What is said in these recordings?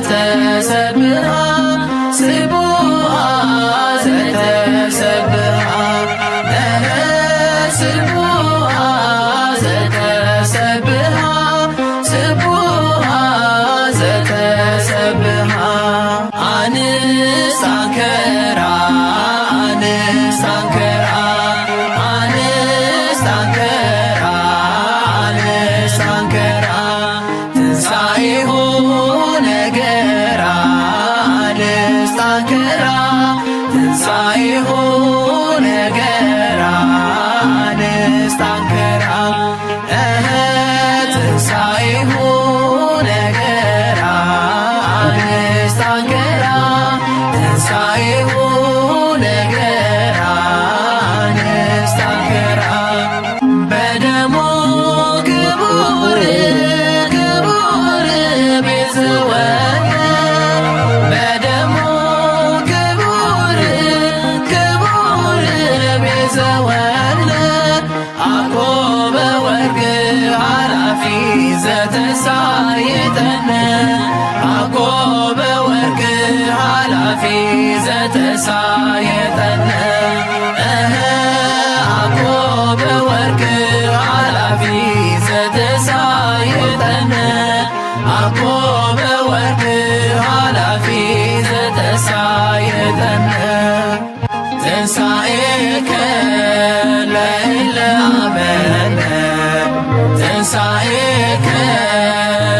ዘተሰብሃ ስቡሃ ዘተሰብሃ እህ ስቡሃ ዘተሰብሃ ስቡሃ ዘተሰብሃ ኣንስት ኣንከራ ኣንስት ኣንከራ ኣንስት ኣንከራ ኣንስት ኣንከራ ትንሳኤሁ ነገራ ኣንስት ኣንከራ ትንሳኤሁ ነገራ ኣንስት ኣንከራ እህ ትንሳኤሁ ነገራ ኣንስት ኣንከራ ትንሳኤሁ ነገራ ኣንስት ኣንከራ በደሙ ክቡር ክቡር ቤዘወነ በደሙ ክቡር ክቡር ቤዘወነ ኣኮበ ወርቅ ሃላፊ ዘተሳየጠነ ኣኮበ ወርቅ ሃላፊ ዘተሳየጠነ እህ ኣኮበ ወርቅ ሃላፊ ዘተሳየጠነ ኣኮበ ወርቅ ሃላፊ ዘተሳየጠነ ትንሳኤከ ለእለ ኣመነ ትንሳኤከ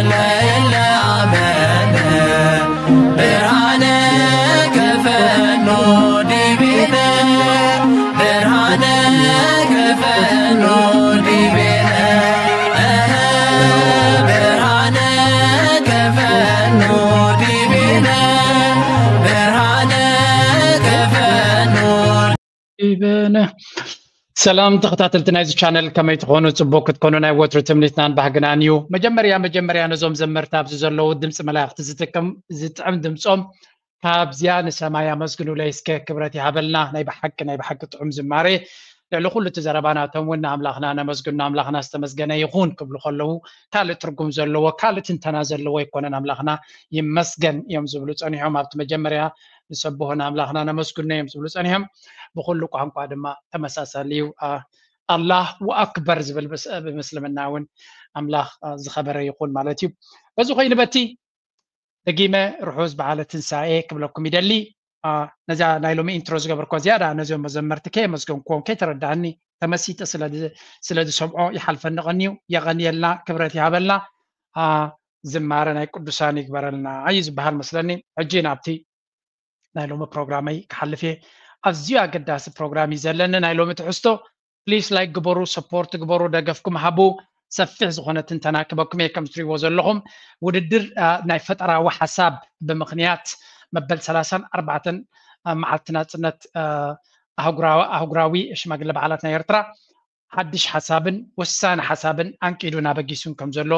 ለእለ ኣመነ ብርሃነ ከፈኖ ዲቤነ ብርሃነ ከፈኖ ዲቤነ እህ ብርሃነ ከፈኖ ዲቤነ ብርሃነ ከፈኖ ይበነ ሰላም ተኸታተልቲ ናይዚ ቻነል ከመይ ትኾኑ? ጽቡቅ ክትኮኑ ናይ ወትሩ ትምኒትናን ባህግናን እዩ። መጀመርያ መጀመርያ ነዞም ዘመርቲ ኣብዚ ዘለዉ ድምፂ መላእኽቲ ዝጥቅም ዝጥዕም ድምፆም ካብዚያ ንሰማይ ኣመስግኑለይ እስከ ክብረት ይሃበልና። ናይ ብሓቂ ናይ ብሓቂ ጥዑም ዝማሬ ልዕሊ ኩሉ እቲ ዘረባ ናቶም እውን ንኣምላኽና ነመስግኑ። ኣምላኽና ዝተመስገነ ይኹን ክብሉ ከለዉ ካልእ ትርጉም ዘለዎ ካልእ ትንተና ዘለዎ ኣይኮነን። ኣምላኽና ይመስገን እዮም ዝብሉ ጸኒሖም። ኣብቲ መጀመርያ ንሰብሆ ንኣምላኽና ነመስግኖ እዮም ዝብሉ ጸኒሖም። ብኹሉ ቋንቋ ድማ ተመሳሳሊ እዩ። ኣላህ ወኣክበር ዝብል ብምስልምና እውን ኣምላኽ ዝኸበረ ይኹን ማለት እዩ። በዚ ኮይኑ በቲ ደጊመ ርሑስ በዓለ ትንሳኤ ክብለኩም ይደሊ። ነዛ ናይ ሎሚ ኢንትሮ ዝገበርኮ ዝያዳ ነዚኦም መዘመርቲ ከየመስገንክዎም ከይተረዳእኒ ተመሲጠ ስለ ዝሰምዖ ይሓልፈኒ ቀንዩ። የቐንየልና፣ ክብረት ይሃበልና። ዝማረ ናይ ቅዱሳን ይግበረልና እዩ ዝበሃል መስለኒ። ሕጂ ናብቲ ናይ ሎሚ ፕሮግራመይ ክሓልፍ እየ። ኣዝዩ ኣገዳሲ ፕሮግራም እዩ ዘለኒ። ናይ ሎሚ ትሕዝቶ ፕሊስ ላይክ ግበሩ፣ ሰፖርት ግበሩ፣ ደገፍኩም ሃቡ። ሰፊሕ ዝኾነ ትንተና ክበኩም እየ። ከም ትሪእዎ ዘለኹም ውድድር ናይ ፈጠራዊ ሓሳብ ብምኽንያት መበል ሰላሳን ኣርባዕተን መዓልቲ ናፅነት ኣህጉራዊ ሽማግለ በዓላት ናይ ኤርትራ ሓድሽ ሓሳብን ወሳኒ ሓሳብን ኣንቂዱን ኣበጊሱን ከም ዘሎ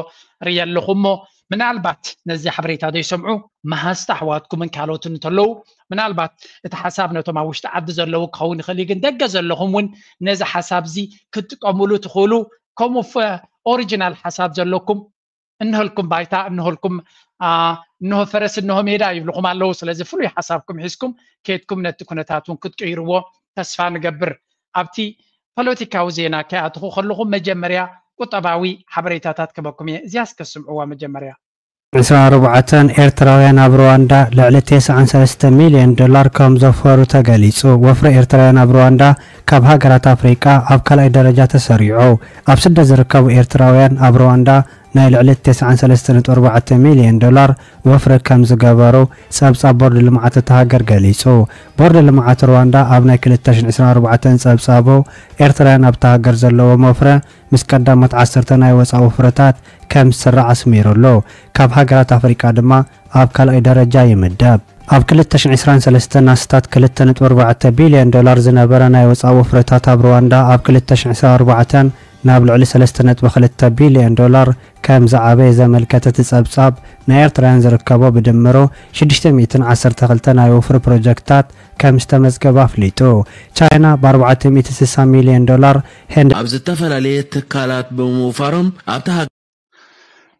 ርእየ ኣለኹ። እሞ ምናልባት ነዚ ሓበሬታ ዘይሰምዑ መሃዝቲ ኣሕዋትኩምን ካልኦትን እንተለዉ ምናልባት እቲ ሓሳብ ነቶም ኣብ ውሽጢ ዓዲ ዘለዉ ክኸውን ይኽእል እዩ። ግን ደገ ዘለኹም እውን ነዚ ሓሳብ እዚ ክትጥቀሙሉ ትኽእሉ። ከምኡ ኦሪጂናል ሓሳብ ዘለኩም እንሆልኩም ባይታ እንሆልኩም እንሆ ፈረስ እንሆ ሜዳ ይብልኹም ኣለዉ። ስለዚ ፍሉይ ሓሳብኩም ሒዝኩም ከድኩም ነቲ ኩነታት እውን ክትቅይርዎ ተስፋ ንገብር። ኣብቲ ፖለቲካዊ ዜና ከይኣትኹ ከለኹም መጀመርያ ቁጠባዊ ሓበሬታታት ክበኩም እየ። እዚያስ ከስምዕዋ መጀመርያ። ዕስራን ኣርባዕተን ኤርትራውያን ኣብ ሩዋንዳ ልዕሊ ተስዓን ሰለስተ ሚልዮን ዶላር ከም ዘፍረሩ ተገሊጹ። ወፍሪ ኤርትራውያን ኣብ ሩዋንዳ ካብ ሃገራት ኣፍሪቃ ኣብ ካልኣይ ደረጃ ተሰሪዑ። ኣብ ስደት ዝርከቡ ኤርትራውያን ኣብ ሩዋንዳ ናይ ልዕሊ ተስዓን ሰለስተ ነጥቢ ኣርባዕተ ሚልዮን ዶላር ወፍሪ ከም ዝገበሩ ጸብጻብ ቦርድ ልምዓት እታ ሃገር ገሊጹ። ቦርድ ልምዓት ሩዋንዳ ኣብ ናይ ክልተ ሽሕን ዕስራን ኣርባዕተን ጸብጻቡ ኤርትራውያን ኣብታ ሃገር ዘለዎም ወፍሪ ምስ ቀዳሞት ዓሰርተ ናይ ወጻኢ ወፍርታት ከም ዝስራዕ ኣስሚሩ ኣሎ። ካብ ሃገራት ኣፍሪቃ ድማ ኣብ ካልኣይ ደረጃ ይምደብ። ኣብ ክልተ ሽሕን ዕስራን ሰለስተን ኣስታት ክልተ ነጥቢ ኣርባዕተ ቢልዮን ዶላር ዝነበረ ናይ ወጻኢ ወፍርታት ኣብ ሩዋንዳ ኣብ ክልተ ሽሕን ዕስራን ኣርባዕተን ናብ ልዕሊ ሰለስተ ነጥቢ ክልተ ቢልዮን ዶላር ከም ዝዓበየ ዘመልከተ እቲ ጸብጻብ ናይ ኤርትራውያን ዝርከቦ ብድምሩ ሽዱሽተ ሚእትን ዓሰርተ ክልተ ናይ ወፍሪ ፕሮጀክትታት ከም ዝተመዝገበ ኣፍሊጡ። ቻይና ብ ኣርባዕተ ሚእቲ ስሳ ሚልዮን ዶላር፣ ህንዲ ኣብ ዝተፈላለየ ትካላት ብምውፋሮም ኣብታ ሃገር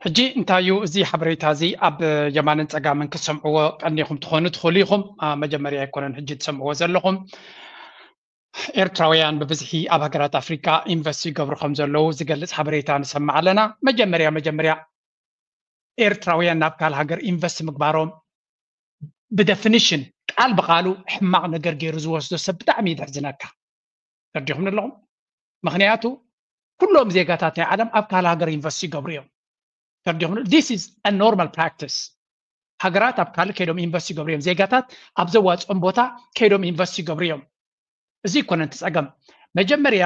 ሕጂ እንታይ እዩ እዚ ሓበሬታ እዚ? ኣብ የማንን ጸጋምን ክትሰምዕዎ ቀኒኹም ትኾኑ ትኽእሉ ኢኹም። መጀመርያ ኣይኮነን ሕጂ ትሰምዕዎ ዘለኹም። ኤርትራውያን ብብዝሒ ኣብ ሃገራት ኣፍሪካ ኢንቨስት ይገብሩ ከም ዘለዉ ዝገልጽ ሓበሬታ ንሰምዕ ኣለና። መጀመርያ መጀመርያ ኤርትራውያን ናብ ካልእ ሃገር ኢንቨስት ምግባሮም ብደፊኒሽን ቃል ብቃሉ ሕማቕ ነገር ገይሩ ዝወስዶ ሰብ ብጣዕሚ እዩ ዘሕዝነካ። ተረዲኹም ኣለኹም? ምኽንያቱ ኩሎም ዜጋታት ናይ ዓለም ኣብ ካልእ ሃገር ኢንቨስት ይገብሩ እዮም። ተረዲኹም? This is a normal practice። ሃገራት ኣብ ካልእ ከይዶም ኢንቨስት ይገብሩ እዮም። ዜጋታት ኣብ ዘዋፅኦም ቦታ ከይዶም ኢንቨስት ይገብሩ እዮም። እዚ ይኮነን እቲ ፀገም። መጀመርያ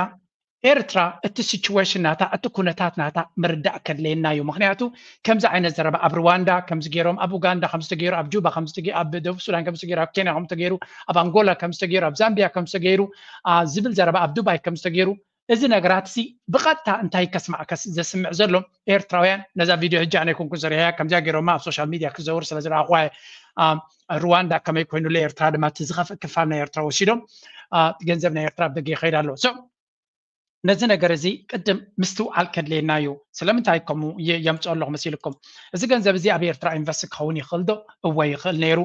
ኤርትራ እቲ ሲቹዌሽን ናታ፣ እቲ ኩነታት ናታ ምርዳእ ከድለየና እዩ። ምኽንያቱ ከምዚ ዓይነት ዘረባ ኣብ ሩዋንዳ ከምዚ ገይሮም፣ ኣብ ኡጋንዳ ከምዚ ተገይሩ፣ ኣብ ጁባ ከምዚ ተገይሩ፣ ኣብ ደቡብ ሱዳን ከምዚ ተገይሩ፣ ኣብ ኬንያ ከምዚ ተገይሩ፣ ኣብ ኣንጎላ ከምዚ ተገይሩ፣ ኣብ ዛምቢያ ከምዚ ተገይሩ ዝብል ዘረባ፣ ኣብ ዱባይ ከምዚ ተገይሩ፣ እዚ ነገራት እዚ ብቐጥታ እንታይ ከስማዕ ዘስምዕ ዘሎ ኤርትራውያን ነዛ ቪድዮ ሕጂ ኣነ ይኮንኩ ዘርያ ከምዚያ ገይሮማ ኣብ ሶሻል ሚድያ ክዘውር ስለ ዝረኣኹዋ ሩዋንዳ ከመይ ኮይኑሎ ኤርትራ ድማ እቲ ዝኸፍእ ክፋል ናይ ኤርትራ ወሲዶም ገንዘብ ናይ ኤርትራ ኣብ ደገ ይኸይድ ኣሎ። ነዚ ነገር እዚ ቅድም ምስትውዓል ከድልየና እዩ። ስለምንታይ ከምኡ የምፅኦ ኣለኹ መሲልኩም? እዚ ገንዘብ እዚ ኣብ ኤርትራ ኢንቨስት ክኸውን ይኽእል ዶ? እወ ይኽእል ነይሩ፣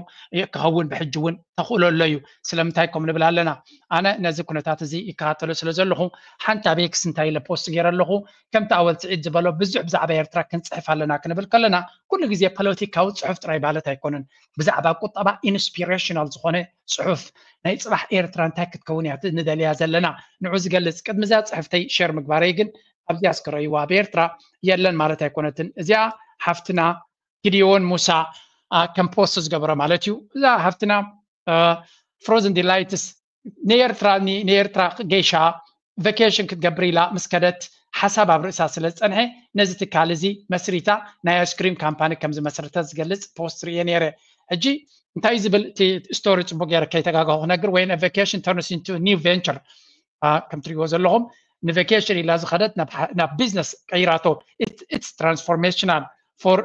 ክኸውን ብሕጂ እውን ተኽእሎ ኣሎ እዩ። ስለምንታይ ከም ንብል ኣለና? ኣነ ነዚ ኩነታት እዚ ይከታተሎ ስለ ዘለኹ ሓንቲ ኣብ ኤክስ እንታይ ኢለ ፖስት ገይረ ኣለኹ፣ ከምቲ ኣወል ስዒድ ዝበሎ ብዙሕ ብዛዕባ ኤርትራ ክንፅሕፍ ኣለና ክንብል ከለና ኩሉ ግዜ ፖለቲካዊ ፅሑፍ ጥራይ ማለት ኣይኮነን። ብዛዕባ ቁጠባ ኢንስፒሬሽናል ዝኾነ ፅሑፍ ናይ ፅባሕ ኤርትራ እንታይ ክትከውን እያ ንደልያ ዘለና ንዑ ዝገልፅ ቅድሚ እዛ ፅሕፍተይ ሸር ምግባረይ ግን ኣብዚኣ እስከ ረእይዋ። ኣብ ኤርትራ የለን ማለት ኣይኮነትን። እዚኣ ሓፍትና ጊዲዮን ሙሳ ከም ፖስት ዝገበረ ማለት እዩ። እዛ ሓፍትና ፍሮዝን ዲላይትስ ንኤርትራ ንኤርትራ ገይሻ ቨኬሽን ክትገብር ኢላ ምስ ከደት ሓሳብ ኣብ ርእሳ ስለ ዝጸንሐ ነዚ ትካል እዚ መስሪታ ናይ ኣይስክሪም ካምፓኒ ከም ዝመስረተት ዝገልጽ ፖስት ርእየ ነይረ። ሕጂ እንታይ ዝብል እቲ ስቶሪ ጽቡቅ ገይረ ከይተጋጋኹ ክነግር ወይ vacation turns into new venture ከም ትሪእዎ ዘለኹም ንቨኬሽን ኢላ ዝኸደት ናብ ቢዝነስ ቀይራቶ። It's transformational for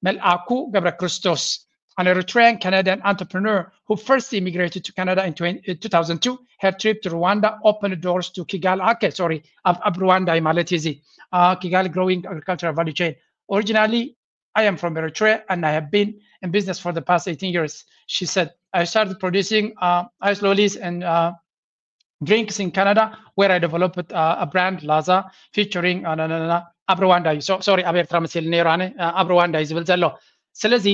መልኣኩ ገብረ ክርስቶስ an Eritrean Canadian entrepreneur who first immigrated to Canada in two thousand two. Her trip to Rwanda opened doors to Kigali. Okay, sorry, ኣብ ሩዋንዳ ማለት እዚ Kigali growing agricultural value chain. Originally, I am from Eritrea and I have been in business for the past eighteen years, she said. I started producing uh, ice lollies and uh, drinks in Canada where I developed uh, a brand, Laza, featuring uh, na, na, na, ኣብ ሩዋንዳ እዩ። ሶሪ ኣብ ኤርትራ መሲል ነይሩ ኣነ ኣብ ሩዋንዳ እዩ ዝብል ዘሎ። ስለዚ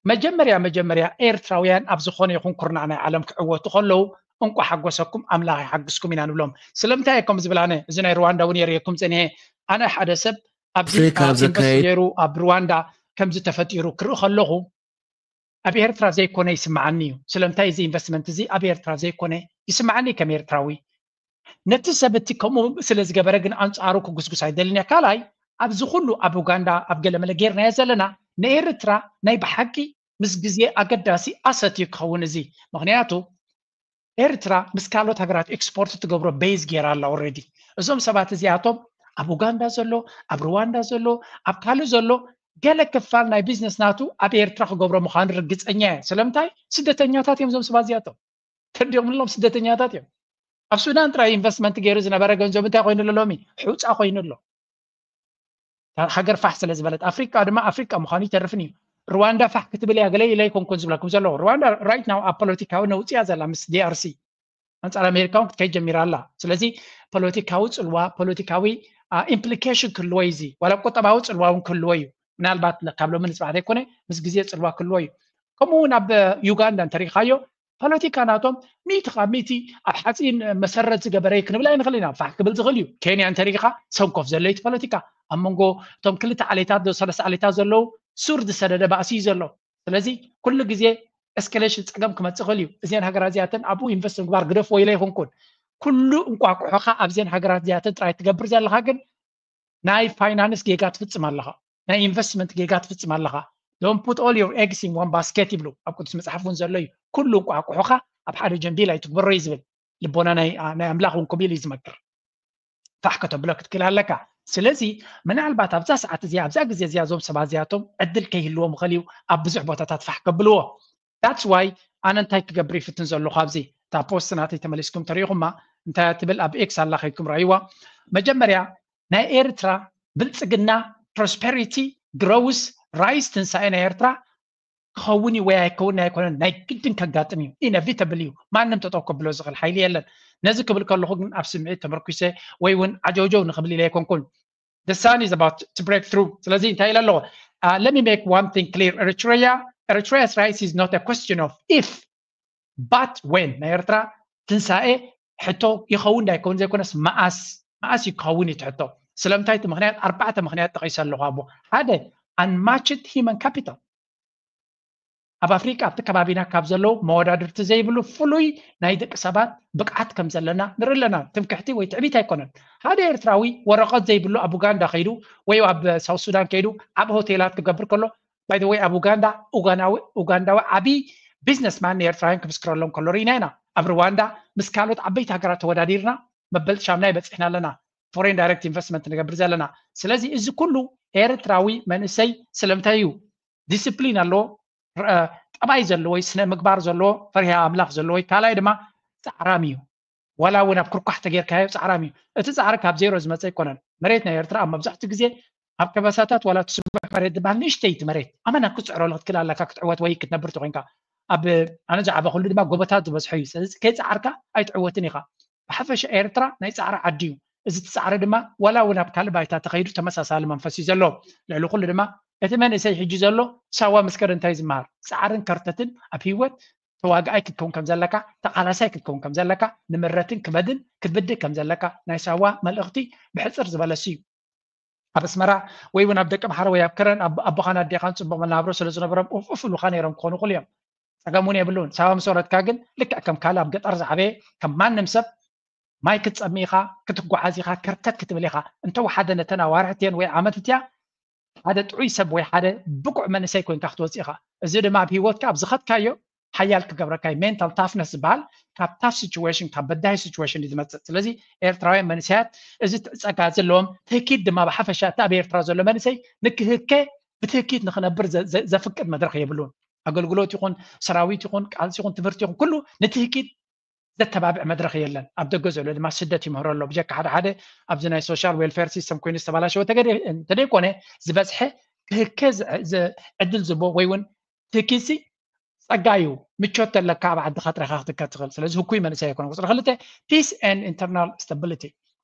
መጀመርያ መጀመርያ ኤርትራውያን ኣብ ዝኾነ ይኹን ኩርናዕ ናይ ዓለም ክዕወቱ ከለዉ እንቋ ሓጎሰኩም ኣምላኽ ይሓግዝኩም ኢና ንብሎም። ስለምንታይ እየ ከምኡ ዝብል ኣነ እዚ ናይ ሩዋንዳ እውን የርእየኩም ጸኒሐ። ኣነ ሓደ ሰብ ኣብዚ ኢንቨስት ገይሩ ኣብ ሩዋንዳ ከምዚ ተፈጢሩ ክርኢ ከለኹ ኣብ ኤርትራ ዘይኮነ ይስምዓኒ እዩ። ስለምንታይ እዚ ኢንቨስትመንት እዚ ኣብ ኤርትራ ዘይኮነ ይስምዓኒ ከም ኤርትራዊ። ነቲ ሰብ እቲ ከምኡ ስለ ዝገበረ ግን ኣንጻሩ ክጉስጉስ ኣይደልን እየ። ካልኣይ ኣብዚ ኩሉ ኣብ ኡጋንዳ ኣብ ገለመለ ጌርናዮ ዘለና ንኤርትራ ናይ ብሓቂ ምስ ግዜ ኣገዳሲ ኣሰት እዩ ክኸውን እዚ። ምኽንያቱ ኤርትራ ምስ ካልኦት ሃገራት ኤክስፖርት ትገብሮ ቤዝ ጌራ ኣላ ኦልሬዲ። እዞም ሰባት እዚኣቶም ኣብ ኡጋንዳ ዘሎ ኣብ ሩዋንዳ ዘሎ ኣብ ካልእ ዘሎ ገለ ክፋል ናይ ቢዝነስ ናቱ ኣብ ኤርትራ ክገብሮ ምዃኑ ርግፀኛ እየ። ስለምንታይ ስደተኛታት እዮም እዞም ሰባት እዚኣቶም። ተዲኦምሎም ስደተኛታት እዮም። ኣብ ሱዳን ጥራይ ኢንቨስትመንት ገይሩ ዝነበረ ገንዘብ እንታይ ኮይኑ ኣሎ ሎሚ? ሑፃ ኮይኑ ኣሎ። ሃገር ፋሕ ስለ ዝበለት ኣፍሪቃ ድማ ኣፍሪቃ ምዃኑ ይተርፍን እዩ። ሩዋንዳ ፋሕ ክትብል እያ ገለ ኢለ ኣይኮንኩን ዝብለኩም ዘለኹ። ሩዋንዳ ራይት ናው ኣብ ፖለቲካዊ ነውፂ እያ ዘላ ምስ ዲኣርሲ። ኣንጻር ኣሜሪካ እውን ክትከይድ ጀሚራ ኣላ። ስለዚ ፖለቲካዊ ፅልዋ ፖለቲካዊ ኢምፕሊኬሽን ክህልዎ እዩ። እዚ ዋላ ቁጠባዊ ፅልዋ እውን ክህልዎ እዩ። ምናልባት ካብ ሎሚ ንፅባሕ ዘይኮነ ምስ ግዜ ፅልዋ ክህልዎ እዩ። ከምኡ እውን ኣብ ዩጋንዳ እንተሪኢኻዮ ፖለቲካ ናቶም ሚእቲ ካብ ሚእቲ ኣብ ሓፂን መሰረት ዝገበረ እዩ ክንብል ኣይንኽእል ኢና። ፋሕ ክብል ዝኽእል እዩ። ኬንያ እንተሪኢኻ ሰንኮፍ ዘሎ እቲ ፖለቲካ ኣብ መንጎ እቶም ክልተ ዓሌታት ዶ ሰለስተ ዓሌታት ዘለዉ ሱር ዝሰደደ ባእሲ እዩ ዘሎ። ስለዚ ኩሉ ግዜ ኤስካሌሽን ፀገም ክመፅእ ይኽእል እዩ። እዘን ሃገራት እዚኣተን ኣብኡ ኢንቨስት ምግባር ግደፍዎ ኢለ ኣይኮንኩን። ኩሉ እንቋቁሖኻ ኣብዘን ሃገራት እዚኣተን ጥራይ ትገብር ዘለኻ ግን ናይ ፋይናንስ ጌጋ ትፍፅም ኣለኻ፣ ናይ ኢንቨስትመንት ጌጋ ትፍፅም ኣለኻ። Don't put all your eggs in one basket ይብሉ ኣብ ቅዱስ መፅሓፍ እውን ዘሎ እዩ። ኩሉ እንቋቁሖኻ ኣብ ሓደ ጀንቢል ኣይትግበሮ እዩ ዝብል። ልቦና ናይ ኣምላኽ እውን ከምኡ ኢሉ እዩ ዝመክር። ፋሕ ከተብሎ ክትክእል ኣለካ። ስለዚ ምናልባት ኣብዛ ሰዓት እዚኣ ኣብዛ ግዜ እዚኣ እዞም ሰባት እዚኣቶም ዕድል ከይህልዎም ይኽእል እዩ ኣብ ብዙሕ ቦታታት ፋሕ ከብልዎ። That's why ኣነ እንታይ ክገብር ይፍትን ዘለኹ ኣብዚ እታ ፖስት ናተይ ተመሊስኩም ተሪኢኹማ እንታይ ትብል ኣብ ኤክስ ኣላ ከይድኩም ረእይዋ። መጀመርያ ናይ ኤርትራ ብልጽግና ፕሮስፐሪቲ ግሮውስ ራይስ ትንሳኤ ናይ ኤርትራ ክኸውን እዩ ወይ ኣይከውን ኣይኮነን ናይ ግድን ከጋጥም እዩ። ኢነቪተብል እዩ። ማንም ጠጠው ከብሎ ዝኽእል ሓይሊ የለን። ነዚ ክብል ከለኹ ግን ኣብ ስምዒት ተመርኩሰ ወይ እውን ዓጀውጀው ንኽብል ኢለ ኣይኮንኩን። The sun is about to break through። ስለዚ እንታይ ኢለ ኣለኹ? Uh, let me make one thing clear. Eritrea, Eritrea's rights is not a question of if, but when. ናይ ኤርትራ ትንሳኤ ሕቶ ይኸውን እንዳይከውን ዘይኮነስ መኣስ መኣስ እዩ ክኸውን እዩ ትሕቶ። ስለምንታይ እቲ ምክንያት ኣርባዕተ ምክንያት ጠቂሰ ኣለኹ ኣቦ። ሓደ፣ unmatched human capital። ኣብ ኣፍሪቃ ኣብቲ ከባቢና ካብ ዘለዉ መወዳድርቲ ዘይብሉ ፍሉይ ናይ ደቂ ሰባት ብቅዓት ከም ዘለና ንርኢ ኣለና። ትምክሕቲ ወይ ትዕቢት ኣይኮነን። ሓደ ኤርትራዊ ወረቐት ዘይብሉ ኣብ ኡጋንዳ ከይዱ ወይ ኣብ ሳውት ሱዳን ከይዱ ኣብ ሆቴላት ክገብር ከሎ፣ by the way፣ ኣብ ኡጋንዳ ኡጋናዊ ኡጋንዳዊ ዓቢ ቢዝነስማን ንኤርትራውያን ክምስክረሎም ከሎ ርኢና ኢና። ኣብ ሩዋንዳ ምስ ካልኦት ዓበይቲ ሃገራት ተወዳዲርና መበል ሻምናይ በፂሕና ኣለና። ፎሬን ዳይሬክት ኢንቨስትመንት ንገብር ዘለና። ስለዚ እዚ ኩሉ ኤርትራዊ መንእሰይ ስለምንታይ እዩ ዲስፕሊን ኣለዎ፣ ጠባይ ዘለዎ፣ ስነ ምግባር ዘለዎ፣ ፈሪሃ ኣምላኽ ዘለዎ፣ ካልኣይ ድማ ፃዕራም እዩ። ዋላ እውን ኣብ ኩርኳሕ ተጌርካዮ ፃዕራም እዩ። እቲ ፃዕሪ ካብ ዜሮ ዝመፀ ኣይኮነን። መሬት ናይ ኤርትራ ኣብ መብዛሕትኡ ግዜ ኣብ ከበሳታት ዋላ እቲ ስቡሕ መሬት ዝበሃል ንእሽተይቲ መሬት ኣመና ክትፅዕረሉ ክትክእል ኣለካ ክትዕወት ወይ ክትነብር ተኮይንካ። ኣብ ኣነ ዝዓበኹሉ ድማ ጎቦታት ዝበዝሖ እዩ። ስለዚ ከይፃዓርካ ኣይትዕወትን ኢኻ። ብሓፈሻ ኤርትራ ናይ ፃዕሪ ዓዲ እዩ። እዚ እቲ ፃዕሪ ድማ ዋላ እውን ኣብ ካልእ ባይታ ተኸይዱ ተመሳሳሊ መንፈስ እዩ ዘለዎ። ልዕሊ ኩሉ ድማ እቲ መንእሰይ ሕጂ ዘሎ ሳዋ ምስ ከደ እንታይ ዝመሃር? ፃዕርን ከርተትን ኣብ ህይወት ተዋጋኣይ ክትከውን ከም ዘለካ፣ ተቓላሳይ ክትከውን ከም ዘለካ፣ ንምረትን ክበድን ክትብድህ ከም ዘለካ ናይ ሳዋ መልእኽቲ ብሕፅር ዝበለስ እዩ። ኣብ ኣስመራ ወይ እውን ኣብ ደቂ ምሓረ ወይ ኣብ ከረን ኣቦኻን ኣዴኻን ፅቡቕ መናብሮ ስለ ዝነበሮም ኡፍ ኡፍ ኢሉኻ ነይሮም ክኾኑ ይኽእሉ እዮም። ፀገም እውን የብሉን። ሳዋ ምስ ወረድካ ግን ልክዕ ከም ካልእ ኣብ ገጠር ዝዓበየ ከም ማንም ሰብ ማይ ክትፀሚ ኢኻ፣ ክትጓዓዝ ኢኻ፣ ከርተት ክትብል ኢኻ። እንተወሓደ ነተን ኣዋርሕትየን ወይ ዓመት እትያ ሓደ ጥዑይ ሰብ ወይ ሓደ ብቁዕ መንእሰይ ኮይንካ ክትወፅእ ኢኻ። እዚ ድማ ኣብ ህይወትካ ኣብ ዝኸድካዮ ሓያል ክገብረካ እዩ። ሜንታል ታፍነስ ዝበሃል ካብ ታፍ ሲቹዌሽን ካብ በዳሂ ሲቹዌሽን እዩ ዝመፅእ። ስለዚ ኤርትራውያን መንእሰያት እዚ ጸጋ ዘለዎም ትህኪት ድማ ብሓፈሻ እቲ ኣብ ኤርትራ ዘሎ መንእሰይ ንክህከ ብትህኪት ንክነብር ዘፍቅድ መድረኽ የብሉን። ኣገልግሎት ይኹን ሰራዊት ይኹን ቃልሲ ይኹን ትምህርቲ ይኹን ኩሉ ንትህኪት ዘተባብዕ መድረኽ የለን። ኣብ ደገ ዘሎ ድማ ስደት ይምህሮ ኣሎ። ብጀካ ሓደ ሓደ ኣብዚ ናይ ሶሻል ዌልፌር ሲስተም ኮይኑ ዝተባላሸወ እንተደይኮነ ዝበዝሐ ክህከ ዕድል ዝቦ ወይ እውን ትህኪትሲ ጸጋ እዩ። ምቾት ተለካ ኣብ ዓድኻ ጥራኻ ክትከ ትኽእል። ስለዚ ህኩይ መንእሰይ ኣይኮነ። ቁፅሪ ክልተ፣ peace and internal stability።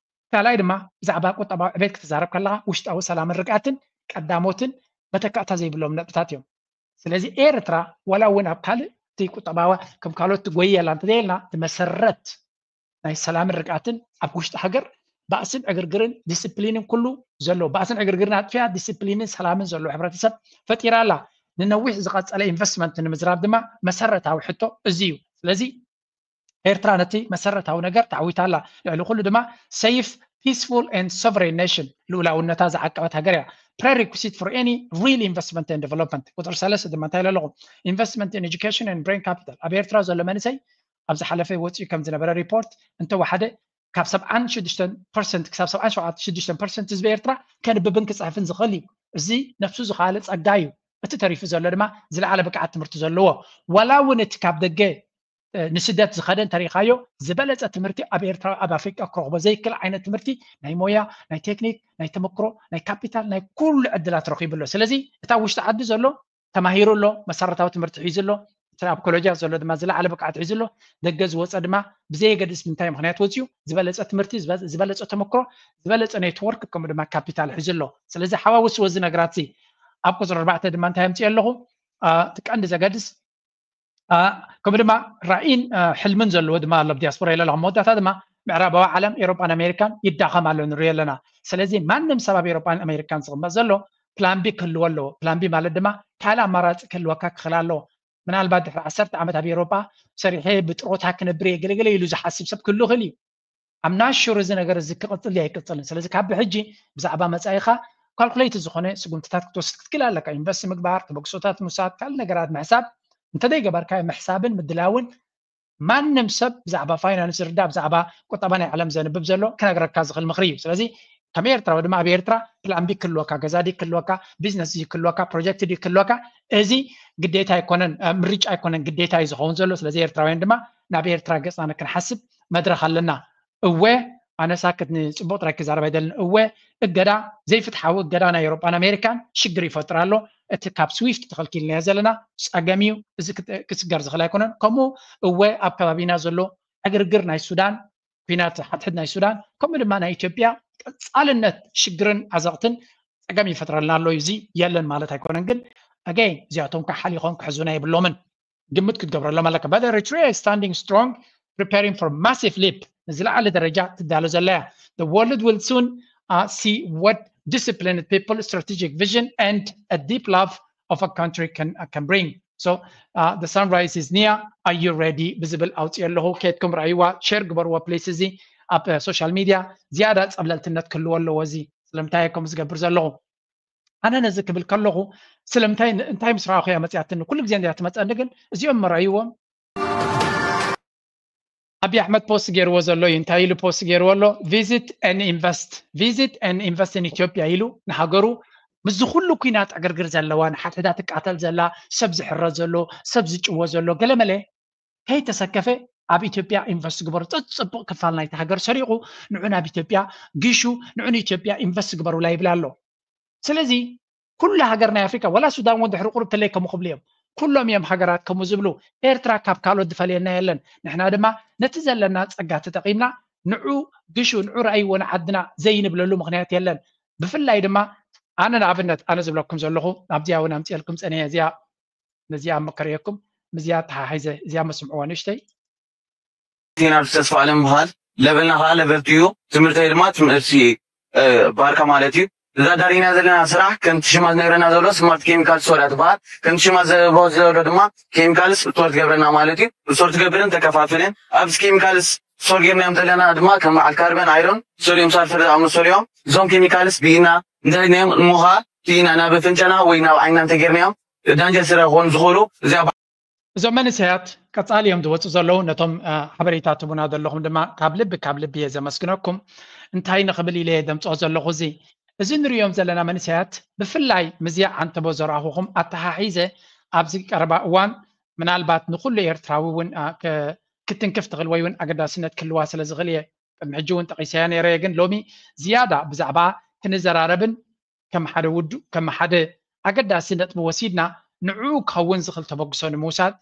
ካልኣይ ድማ ብዛዕባ ቁጠባዊ ዕቤት ክትዛረብ ከለኻ ውሽጣዊ ሰላምን ርግኣትን ቀዳሞትን መተካእታ ዘይብሎም ነጥብታት እዮም። ስለዚ ኤርትራ ዋላ እውን ኣብ ካልእ እቲ ቁጠባዋ ከም ካልኦት ትጎይ ኣላ እንተዘየልና እቲ መሰረት ናይ ሰላምን ርግኣትን ኣብ ውሽጢ ሃገር ባእስን ዕግርግርን ዲስፕሊንን ኩሉ ዘሎ ባእስን ዕግርግርን ኣጥፊያ ዲስፕሊንን ሰላምን ዘሎ ሕብረተሰብ ፈጢራ ኣላ። ንነዊሕ ዝቐጸለ ኢንቨስትመንት ንምዝራብ ድማ መሰረታዊ ሕቶ እዚ እዩ። ስለዚ ኤርትራ ነቲ መሰረታዊ ነገር ተዓዊታ ኣላ። ልዕሊ ኩሉ ድማ safe, peaceful and sovereign nation ልኡላውነታ ዝዓቀበት ሃገር እያ። Prerequisite for any real investment and development። ቁፅሪ ሰለስተ ድማ እንታይ ኣለኹ? Investment in education and brain capital። ኣብ ኤርትራ ዘሎ መንእሰይ ኣብ ዝሓለፈ ወፂኡ ከም ዝነበረ ሪፖርት እንተወሓደ ካብ ሰብዓን ሽዱሽተን ፐርሰንት ክሳብ ሰብዓን ሸውዓተ ሽዱሽተ ፐርሰንት ህዝቢ ኤርትራ ከንብብን ክፅሕፍን ዝኽእል እዩ። እዚ ነብሱ ዝኸኣለ ጸጋ እዩ። እቲ ተሪፉ ዘሎ ድማ ዝለዓለ ብቅዓት ትምህርቲ ዘለዎ ዋላ እውን እቲ ካብ ደገ ንስደት ዝኸደ እንተሪኢኻዮ ዝበለፀ ትምህርቲ ኣብ ኤርትራ ኣብ ኣፍሪቃ ክረኽቦ ዘይክእል ዓይነት ትምህርቲ ናይ ሞያ ናይ ቴክኒክ ናይ ተመክሮ ናይ ካፒታል ናይ ኩሉ ዕድላት ረኺቡ ኣሎ። ስለዚ እታ ውሽጢ ዓዲ ዘሎ ተማሂሩ ኣሎ፣ መሰረታዊ ትምህርቲ ሒዙ ኣሎ። እቲ ኣብ ኮሌጃት ዘሎ ድማ ዝለዓለ ብቅዓት ሒዙ ኣሎ። ደገ ዝወፀ ድማ ብዘየገድስ ብምንታይ ምክንያት ወፅዩ ዝበለፀ ትምህርቲ ዝበለፀ ተመክሮ ዝበለፀ ኔትወርክ ከምኡ ድማ ካፒታል ሒዙ ኣሎ። ስለዚ ሓዋውስዎ እዚ ነገራት እዚ ኣብ ቁፅሪ ኣርባዕተ ድማ እንታይ ኣምፅኦ ኣለኹ? እቲ ቀንዲ ዘገድስ ከምኡ ድማ ራእይን ሕልምን ዘለዎ ድማ ኣሎ ብ ዲያስፖራ ኢለ ኣለኹ። መወዳእታ ድማ ምዕራባዊ ዓለም ኤሮጳን ኣሜሪካን ይዳኸም ኣሎ ንሪኦ ኣለና። ስለዚ ማንም ሰብ ኣብ ኤሮጳን ኣሜሪካን ዝቕመጥ ዘሎ ፕላን ቢ ክህልዎ ኣለዎ። ፕላን ቢ ማለት ድማ ካልእ ኣማራፂ ክህልወካ ክኽእል ኣለዎ። ምናልባት ድሕሪ ዓሰርተ ዓመት ኣብ ኤሮጳ ሰሪሐ ብጥሮታ ክነብር እየ ገለገለ ኢሉ ዝሓስብ ሰብ ክህሉ ይኽእል እዩ። I'm not sure እዚ ነገር እዚ ክቕፅል ድዩ ኣይቅፅልን። ስለዚ ካብ ብሕጂ ብዛዕባ መፃኢኻ ካልኩሌት ዝኾነ ስጉምትታት ክትወስድ ክትክእል ኣለካ። ኢንቨስት ምግባር፣ ተበግሶታት ምውሳድ፣ ካልእ ነገራት ምሕሳብ እንተዘይገበርካዮ ምሕሳብን ምድላውን ማንም ሰብ ብዛዕባ ፋይናንስ ዝርዳእ ብዛዕባ ቁጠባ ናይ ዓለም ዘንብብ ዘሎ ክነግረካ ዝኽእል ምኽሪ እዩ። ስለዚ ከም ኤርትራዊ ድማ ኣብ ኤርትራ ፕላን ቢ ክህልወካ፣ ገዛ ድዩ ክህልወካ፣ ቢዝነስ ድዩ ክህልወካ፣ ፕሮጀክት ድዩ ክህልወካ፣ እዚ ግዴታ ኣይኮነን፣ ምርጫ ኣይኮነን፣ ግዴታ እዩ ዝኸውን ዘሎ። ስለዚ ኤርትራውያን ድማ ናብ ኤርትራ ገፅና ንክንሓስብ መድረኽ ኣለና። እወ ኣነ ሳክት ንፅቡቕ ጥራይ ክዛረብ ኣይደልን። እወ፣ እገዳ፣ ዘይፍትሓዊ እገዳ ናይ ኤውሮጳን ኣሜሪካን ሽግር ይፈጥር ኣሎ። እቲ ካብ ስዊፍት ተኸልኪልናዮ ዘለና ፀገም እዩ። እዚ ክት- ክስገር ዝኽእል ኣይኮነን። ከምኡ እወ፣ ኣብ ከባቢና ዘሎ ዕግርግር ናይ ሱዳን፣ ኩናት ሓድሕድ ናይ ሱዳን፣ ከምኡ ድማ ናይ ኢትዮጵያ ቀፃልነት ሽግርን ዓዘቕትን ፀገም ይፈጥረልና ኣሎ እዩ። እዚ የለን ማለት ኣይኮነን፣ ግን ኣገይ እዚኣቶም ከዓ ሓሊኾም ክሕዙና የብሎምን። ግምት ክትገብረሎም ኣለካ። But Eritrea is standing strong, preparing for massive leap። ንዝለዓለ ደረጃ ትዳሎ ዘላ እያ። The world will soon uh, see what disciplined people, strategic vision and a deep love of a country can, uh, can bring. So uh, the sunrise is near. Are you ready? ብዝብል ኣውፅኦ ኣለኹ። ከድኩም ረኣይዋ፣ ሼር ግበርዎ ፕሊስ። እዚ ኣብ ሶሻል ሚድያ ዝያዳ ፀብለልትነት ክህልዎ ኣለዎ። እዚ ስለምንታይ እየ ከምኡ ዝገብር ዘለኹ? ኣነ ነዚ ክብል ከለኹ ስለምንታይ እንታይ ምስ ረኣኹ እያ መፅያትኒ? ኩሉ ግዜ እንድያ ትመፀኒ፣ ግን እዚኦም መርኣይዎም። ኣብይ ኣሕመድ ፖስት ገይርዎ ዘሎ እዩ። እንታይ ኢሉ ፖስት ገይርዎ ኣሎ? Visit and invest, visit and invest in ኢትዮጵያ ኢሉ ንሃገሩ ምስዚ ኩሉ ኩናት ዕግርግር ዘለዋ፣ ንሓድሕዳ ትቃተል ዘላ፣ ሰብ ዝሕረ ዘሎ፣ ሰብ ዝጭወ ዘሎ፣ ገለመለ ከይተሰከፈ ኣብ ኢትዮጵያ ኢንቨስት ግበሩ። ፅቡቕ ክፋል ናይቲ ሃገር ሰሪቑ ንዑ ናብ ኢትዮጵያ ግሹ፣ ንዑ ንኢትዮጵያ ኢንቨስት ግበሩላ ይብል ኣሎ። ስለዚ ኩሉ ሃገር ናይ ኣፍሪካ፣ ወላ ሱዳን እውን ድሕሪ ቁሩብ ተለይ ከምኡ ክብሉ እዮም። ኩሎም እዮም ሃገራት ከምኡ ዝብሉ። ኤርትራ ካብ ካልኦት ዝፈልየና የለን። ንሕና ድማ ነቲ ዘለና ፀጋ ተጠቒምና ንዑ ግሹ፣ ንዑ ረኣይዎ ንዓድና ዘይንብለሉ ምኽንያት የለን። ብፍላይ ድማ ኣነ ንኣብነት ኣነ ዝብለኩም ዘለኹ ኣብዚኣ እውን ኣምፅኤልኩም ፀኒሐ እዚኣ ነዚኣ መከረየኩም ምስዚኣ ተሓሒዘ እዚኣ መስምዕዋ ንእሽተይ ዜና ተስፋ ኣለም በሃል ለበልና ከዓ ለበልቲ እዩ ትምህርተይ ድማ ትምህርቲ ባርካ ማለት እዩ እዛ ዳሪና ዘለና ስራሕ ከምቲ ሽማ ዝነግረና ዘሎ ስማርት ኬሚካል ስቶር ትበሃል ከምቲ ሽማ ዘቦ ዘሎ ድማ ኬሚካልስ ስቶር ትገብረና ማለት እዩ ስቶር ትገብርን ተከፋፍልን ኣብዚ ኬሚካልስ ስቶር ጌርናዮም ዘለና ድማ ከም በዓል ካርበን ኣይሮን ሶዲዮም ሳልፈር ዝኣመሰሉ እዮም እዞም ኬሚካልስ ብኢና እንተናዮም እሞ ከዓ ብኢና ናብ ኣፍንጫና ወይ ናብ ዓይንና እንተጌርናዮም ዳንጀር ስለ ክኾኑ ዝኽእሉ እዚኣ እዞም መንእሰያት ቀፃሊ እዮም ዝወፁ ዘለዉ ነቶም ሓበሬታ ትቡና ዘለኹም ድማ ካብ ልቢ ካብ ልቢ እየ ዘመስግነኩም እንታይ ንኽብል ኢለ እየ ደምፅኦ ዘለኹ እዚ እዚ ንሪኦም ዘለና መንእሰያት ብፍላይ ምዝያ ዓንተቦ ዘረኣኹኹም ኣተሓሒዘ ኣብዚ ቀረባ እዋን ምናልባት ንኩሉ ኤርትራዊ እውን ክትንክፍ ትኽእል ወይ እውን ኣገዳስነት ክህልዋ ስለ ዝኽእል እየ ቅድሚ ሕጂ እውን ጠቒሰያ ነይረ ግን ሎሚ ዝያዳ ብዛዕባ ክንዘራረብን ከም ሓደ ውዱ ከም ሓደ ኣገዳሲ ነጥቢ ወሲድና ንዕኡ ክኸውን ዝኽእል ተበግሶ ንምውሳድ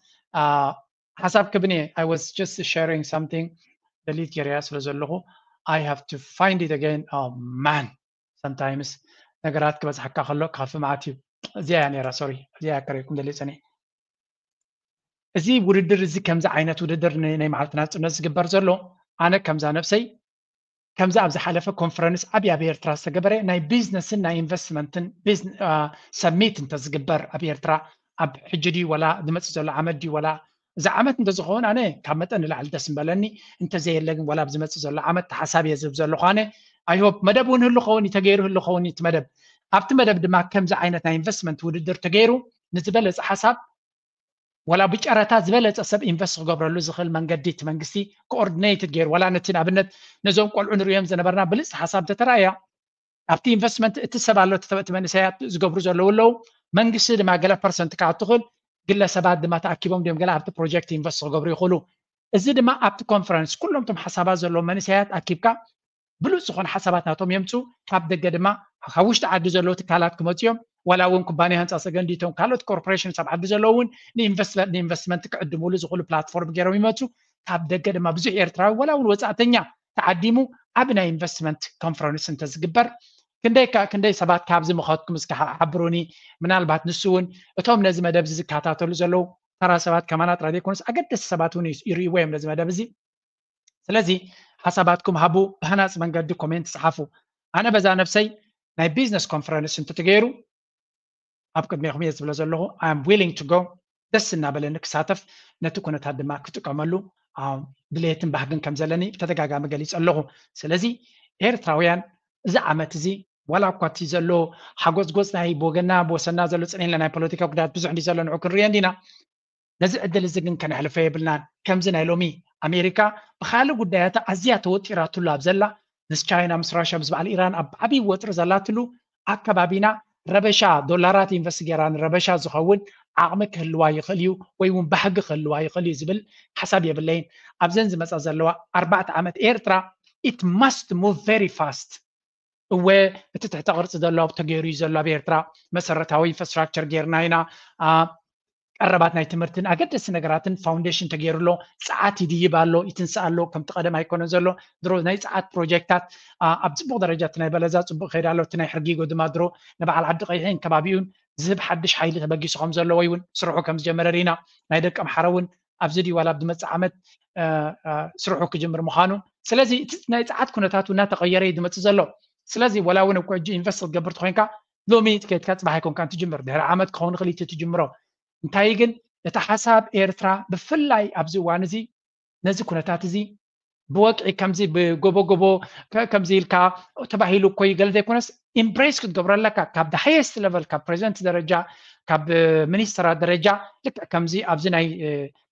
ሓሳብ ክብኒ I was just sharing something ደሊት ገይረያ ስለ ዘለኹ I have to find it again oh man sometimes ነገራት ክበዝሓካ ከሎ ካፊ መዓት እዩ እዚኣ እያ ነይራ sorry እዚኣ እያ ከርእየኩም ደሊየ ፀኒሐ እዚ ውድድር እዚ ከምዚ ዓይነት ውድድር ናይ መዓልቲ ናፅነት ዝግበር ዘሎ ኣነ ከምዛ ነብሰይ ከምዚ ኣብ ዝሓለፈ ኮንፈረንስ ዓብዪ ኣብ ኤርትራ ዝተገበረ ናይ ቢዝነስን ናይ ኢንቨስትመንትን ሰሚት እንተዝግበር ኣብ ኤርትራ ኣብ ሕጂ ድዩ ወላ ዝመፅእ ዘሎ ዓመት ድዩ ወላ እዚ ዓመት እንተዝኸውን ኣነ ካብ መጠን ንላዕሊ ደስ ምበለኒ እንተዘየለ ግን ወላ ኣብ ዝመፅእ ዘሎ ዓመት ተሓሳብ እየ ዝህብ ዘለኹ ኣነ ኣይሆፕ መደብ እውን ህሉ ኸውን እዩ ተገይሩ ህሉ ኸውን እዩ እቲ መደብ ኣብቲ መደብ ድማ ከምዚ ዓይነት ናይ ኢንቨስትመንት ውድድር ተገይሩ ንዝበለፀ ሓሳብ ዋላ ብጨረታ ዝበለፀ ሰብ ኢንቨስት ክገብረሉ ዝኽእል መንገዲ እቲ መንግስቲ ኮኦርዲኔትድ ገይሩ ዋላ ነቲ ንኣብነት ነዞም ቆልዑ ንሪኦም ዝነበርና ብልፅቲ ሓሳብ እንተተረኣያ ኣብቲ ኢንቨስትመንት እቲ ሰብ ኣሎ እቲ መንእሰያት ዝገብሩ ዘለዉ ኣለዉ መንግስቲ ድማ ገለ ፐርሰንት ከዓ ትኽእል ግለሰባት ድማ ተኣኪቦም ድዮም ገለ ኣብቲ ፕሮጀክት ኢንቨስት ክገብሩ ይኽእሉ እዚ ድማ ኣብቲ ኮንፈረንስ ኩሎም ቶም ሓሳባት ዘለዎም መንእሰያት ኣኪብካ ብሉፅ ዝኾነ ሓሳባት ናቶም የምፅኡ ካብ ደገ ድማ ካብ ውሽጢ ዓዲ ዘለዉ ትካላት ክመፁ እዮም ዋላ እውን ኩባንያ ህንፃ ሰገንዲቶም ካልኦት ኮርፖሬሽን ኣብ ዓዲ ዘለዉ እውን ንኢንቨስትመንት ክዕድምሉ ዝኽእሉ ፕላትፎርም ገይሮም ይመፁ ካብ ደገ ድማ ብዙሕ ኤርትራዊ ዋላ እውን ወፃእተኛ ተዓዲሙ ዓብ ናይ ኢንቨስትመንት ኮንፈረንስ እንተዝግበር ክንደይ ክንደይ ሰባት ካብዚ ምኸትኩም እስኪ ሓብሩኒ ምናልባት ንሱ እውን እቶም ነዚ መደብ ዝከታተሉ ዘለዉ ተራ ሰባት ከማና ጥራይ ዘይኮኑስ ኣገደስቲ ሰባት እውን ይርእይዎ እዮም ነዚ መደብ እዚ ስለዚ ሓሳባትኩም ሃቡ ብሃናፂ መንገዲ ኮሜንት ፀሓፉ ኣነ በዛ ነብሰይ ናይ ቢዝነስ ኮንፈረንስ እንትትገይሩ ኣብ ቅድሜኹም እየ ዝብሎ ዘለኹ I am willing to go ደስ እናበለኒ ክሳተፍ ነቲ ኩነታት ድማ ክጥቀመሉ ድሌትን ባህግን ከም ዘለኒ ብተደጋጋሚ ገሊፀ ኣለኹ ስለዚ ኤርትራውያን እዚ ዓመት እዚ ዋላ እኳ እቲ ዘሎ ሓጎፅጎፅ ናይ ብወገና ብወሰና ዘሎ ፅንኢልና ናይ ፖለቲካ ጉዳያት ብዙሕ እንዲ ዘሎ ንዑ ክንሪኦ እንዲና ነዚ ዕድል እዚ ግን ከነሕልፎ የብልናን። ከምዚ ናይ ሎሚ ኣሜሪካ ብኻልእ ጉዳያታ ኣዝያ ተወጢራትሉ ኣብ ዘላ ምስ ቻይና ምስ ራሽያ ምስ በዓል ኢራን ኣብ ዓብዪ ወጥሪ ዘላትሉ ኣከባቢና ረበሻ ዶላራት ኢንቨስት ገይራ ንረበሻ ዝኸውን ዓቕሚ ክህልዋ ይኽእል እዩ ወይ እውን ባህጊ ክህልዋ ይኽእል እዩ ዝብል ሓሳብ የብለይን። ኣብዘን ዝመፃ ዘለዋ ኣርባዕተ ዓመት ኤርትራ it must move very fast። እወ፣ እቲ ትሕተ ቅርፂ ዘሎ ተገይሩ እዩ ዘሎ ኣብ ኤርትራ። መሰረታዊ ኢንፍራስትራክቸር ገይርና ኢና። ቀረባት ናይ ትምህርትን ኣገደስቲ ነገራትን ፋውንዴሽን ተገይሩ ኣሎ። ፀዓት ይድይብ ኣሎ፣ ይትንሳእ ኣሎ። ከምቲ ቀደም ኣይኮነን ዘሎ። ድሮ ናይ ፀዓት ፕሮጀክታት ኣብ ፅቡቅ ደረጃ፣ እቲ ናይ በለዛ ፅቡቅ ይኸይድ ኣሎ። እቲ ናይ ሕርጊጎ ድማ ድሮ ንበዓል ዓዲ ቀይሕን ከባቢኡን ዝህብ ሓድሽ ሓይሊ ተበጊሱ ከም ዘሎ ወይ እውን ስርሑ ከም ዝጀመረ ርኢና። ናይ ደቂ ኣምሓራ እውን ኣብዚ ድዩ ዋላ ኣብ ዝመፅእ ዓመት ስርሑ ክጅምር ምዃኑ። ስለዚ እቲ ናይ ፀዓት ኩነታት እውን እናተቐየረ እዩ ዝመፅእ ዘሎ። ስለዚ ወላ እውን እኮ ሕጂ ኢንቨስት ክትገብር ተኮይንካ ሎሚ ከይድካ ፅባሕ ኣይኮንካን ትጅምር፣ ድሕሪ ዓመት ክኸውን ይኽእል እዩ ትጅምሮ። እንታይ ግን እቲ ሓሳብ ኤርትራ ብፍላይ ኣብዚ እዋን እዚ ነዚ ኩነታት እዚ ብወግዒ ከምዚ ብጎቦ ጎቦ ከምዚ ኢልካ ተባሂሉ እኮ እዩ ገለ ዘይኮነስ ኢምብሬስ ክትገብሮ ኣለካ። ካብ ሃየስት ለቨል፣ ካብ ፕሬዚደንት ደረጃ፣ ካብ ሚኒስተራት ደረጃ፣ ልክዕ ከምዚ ኣብዚ ናይ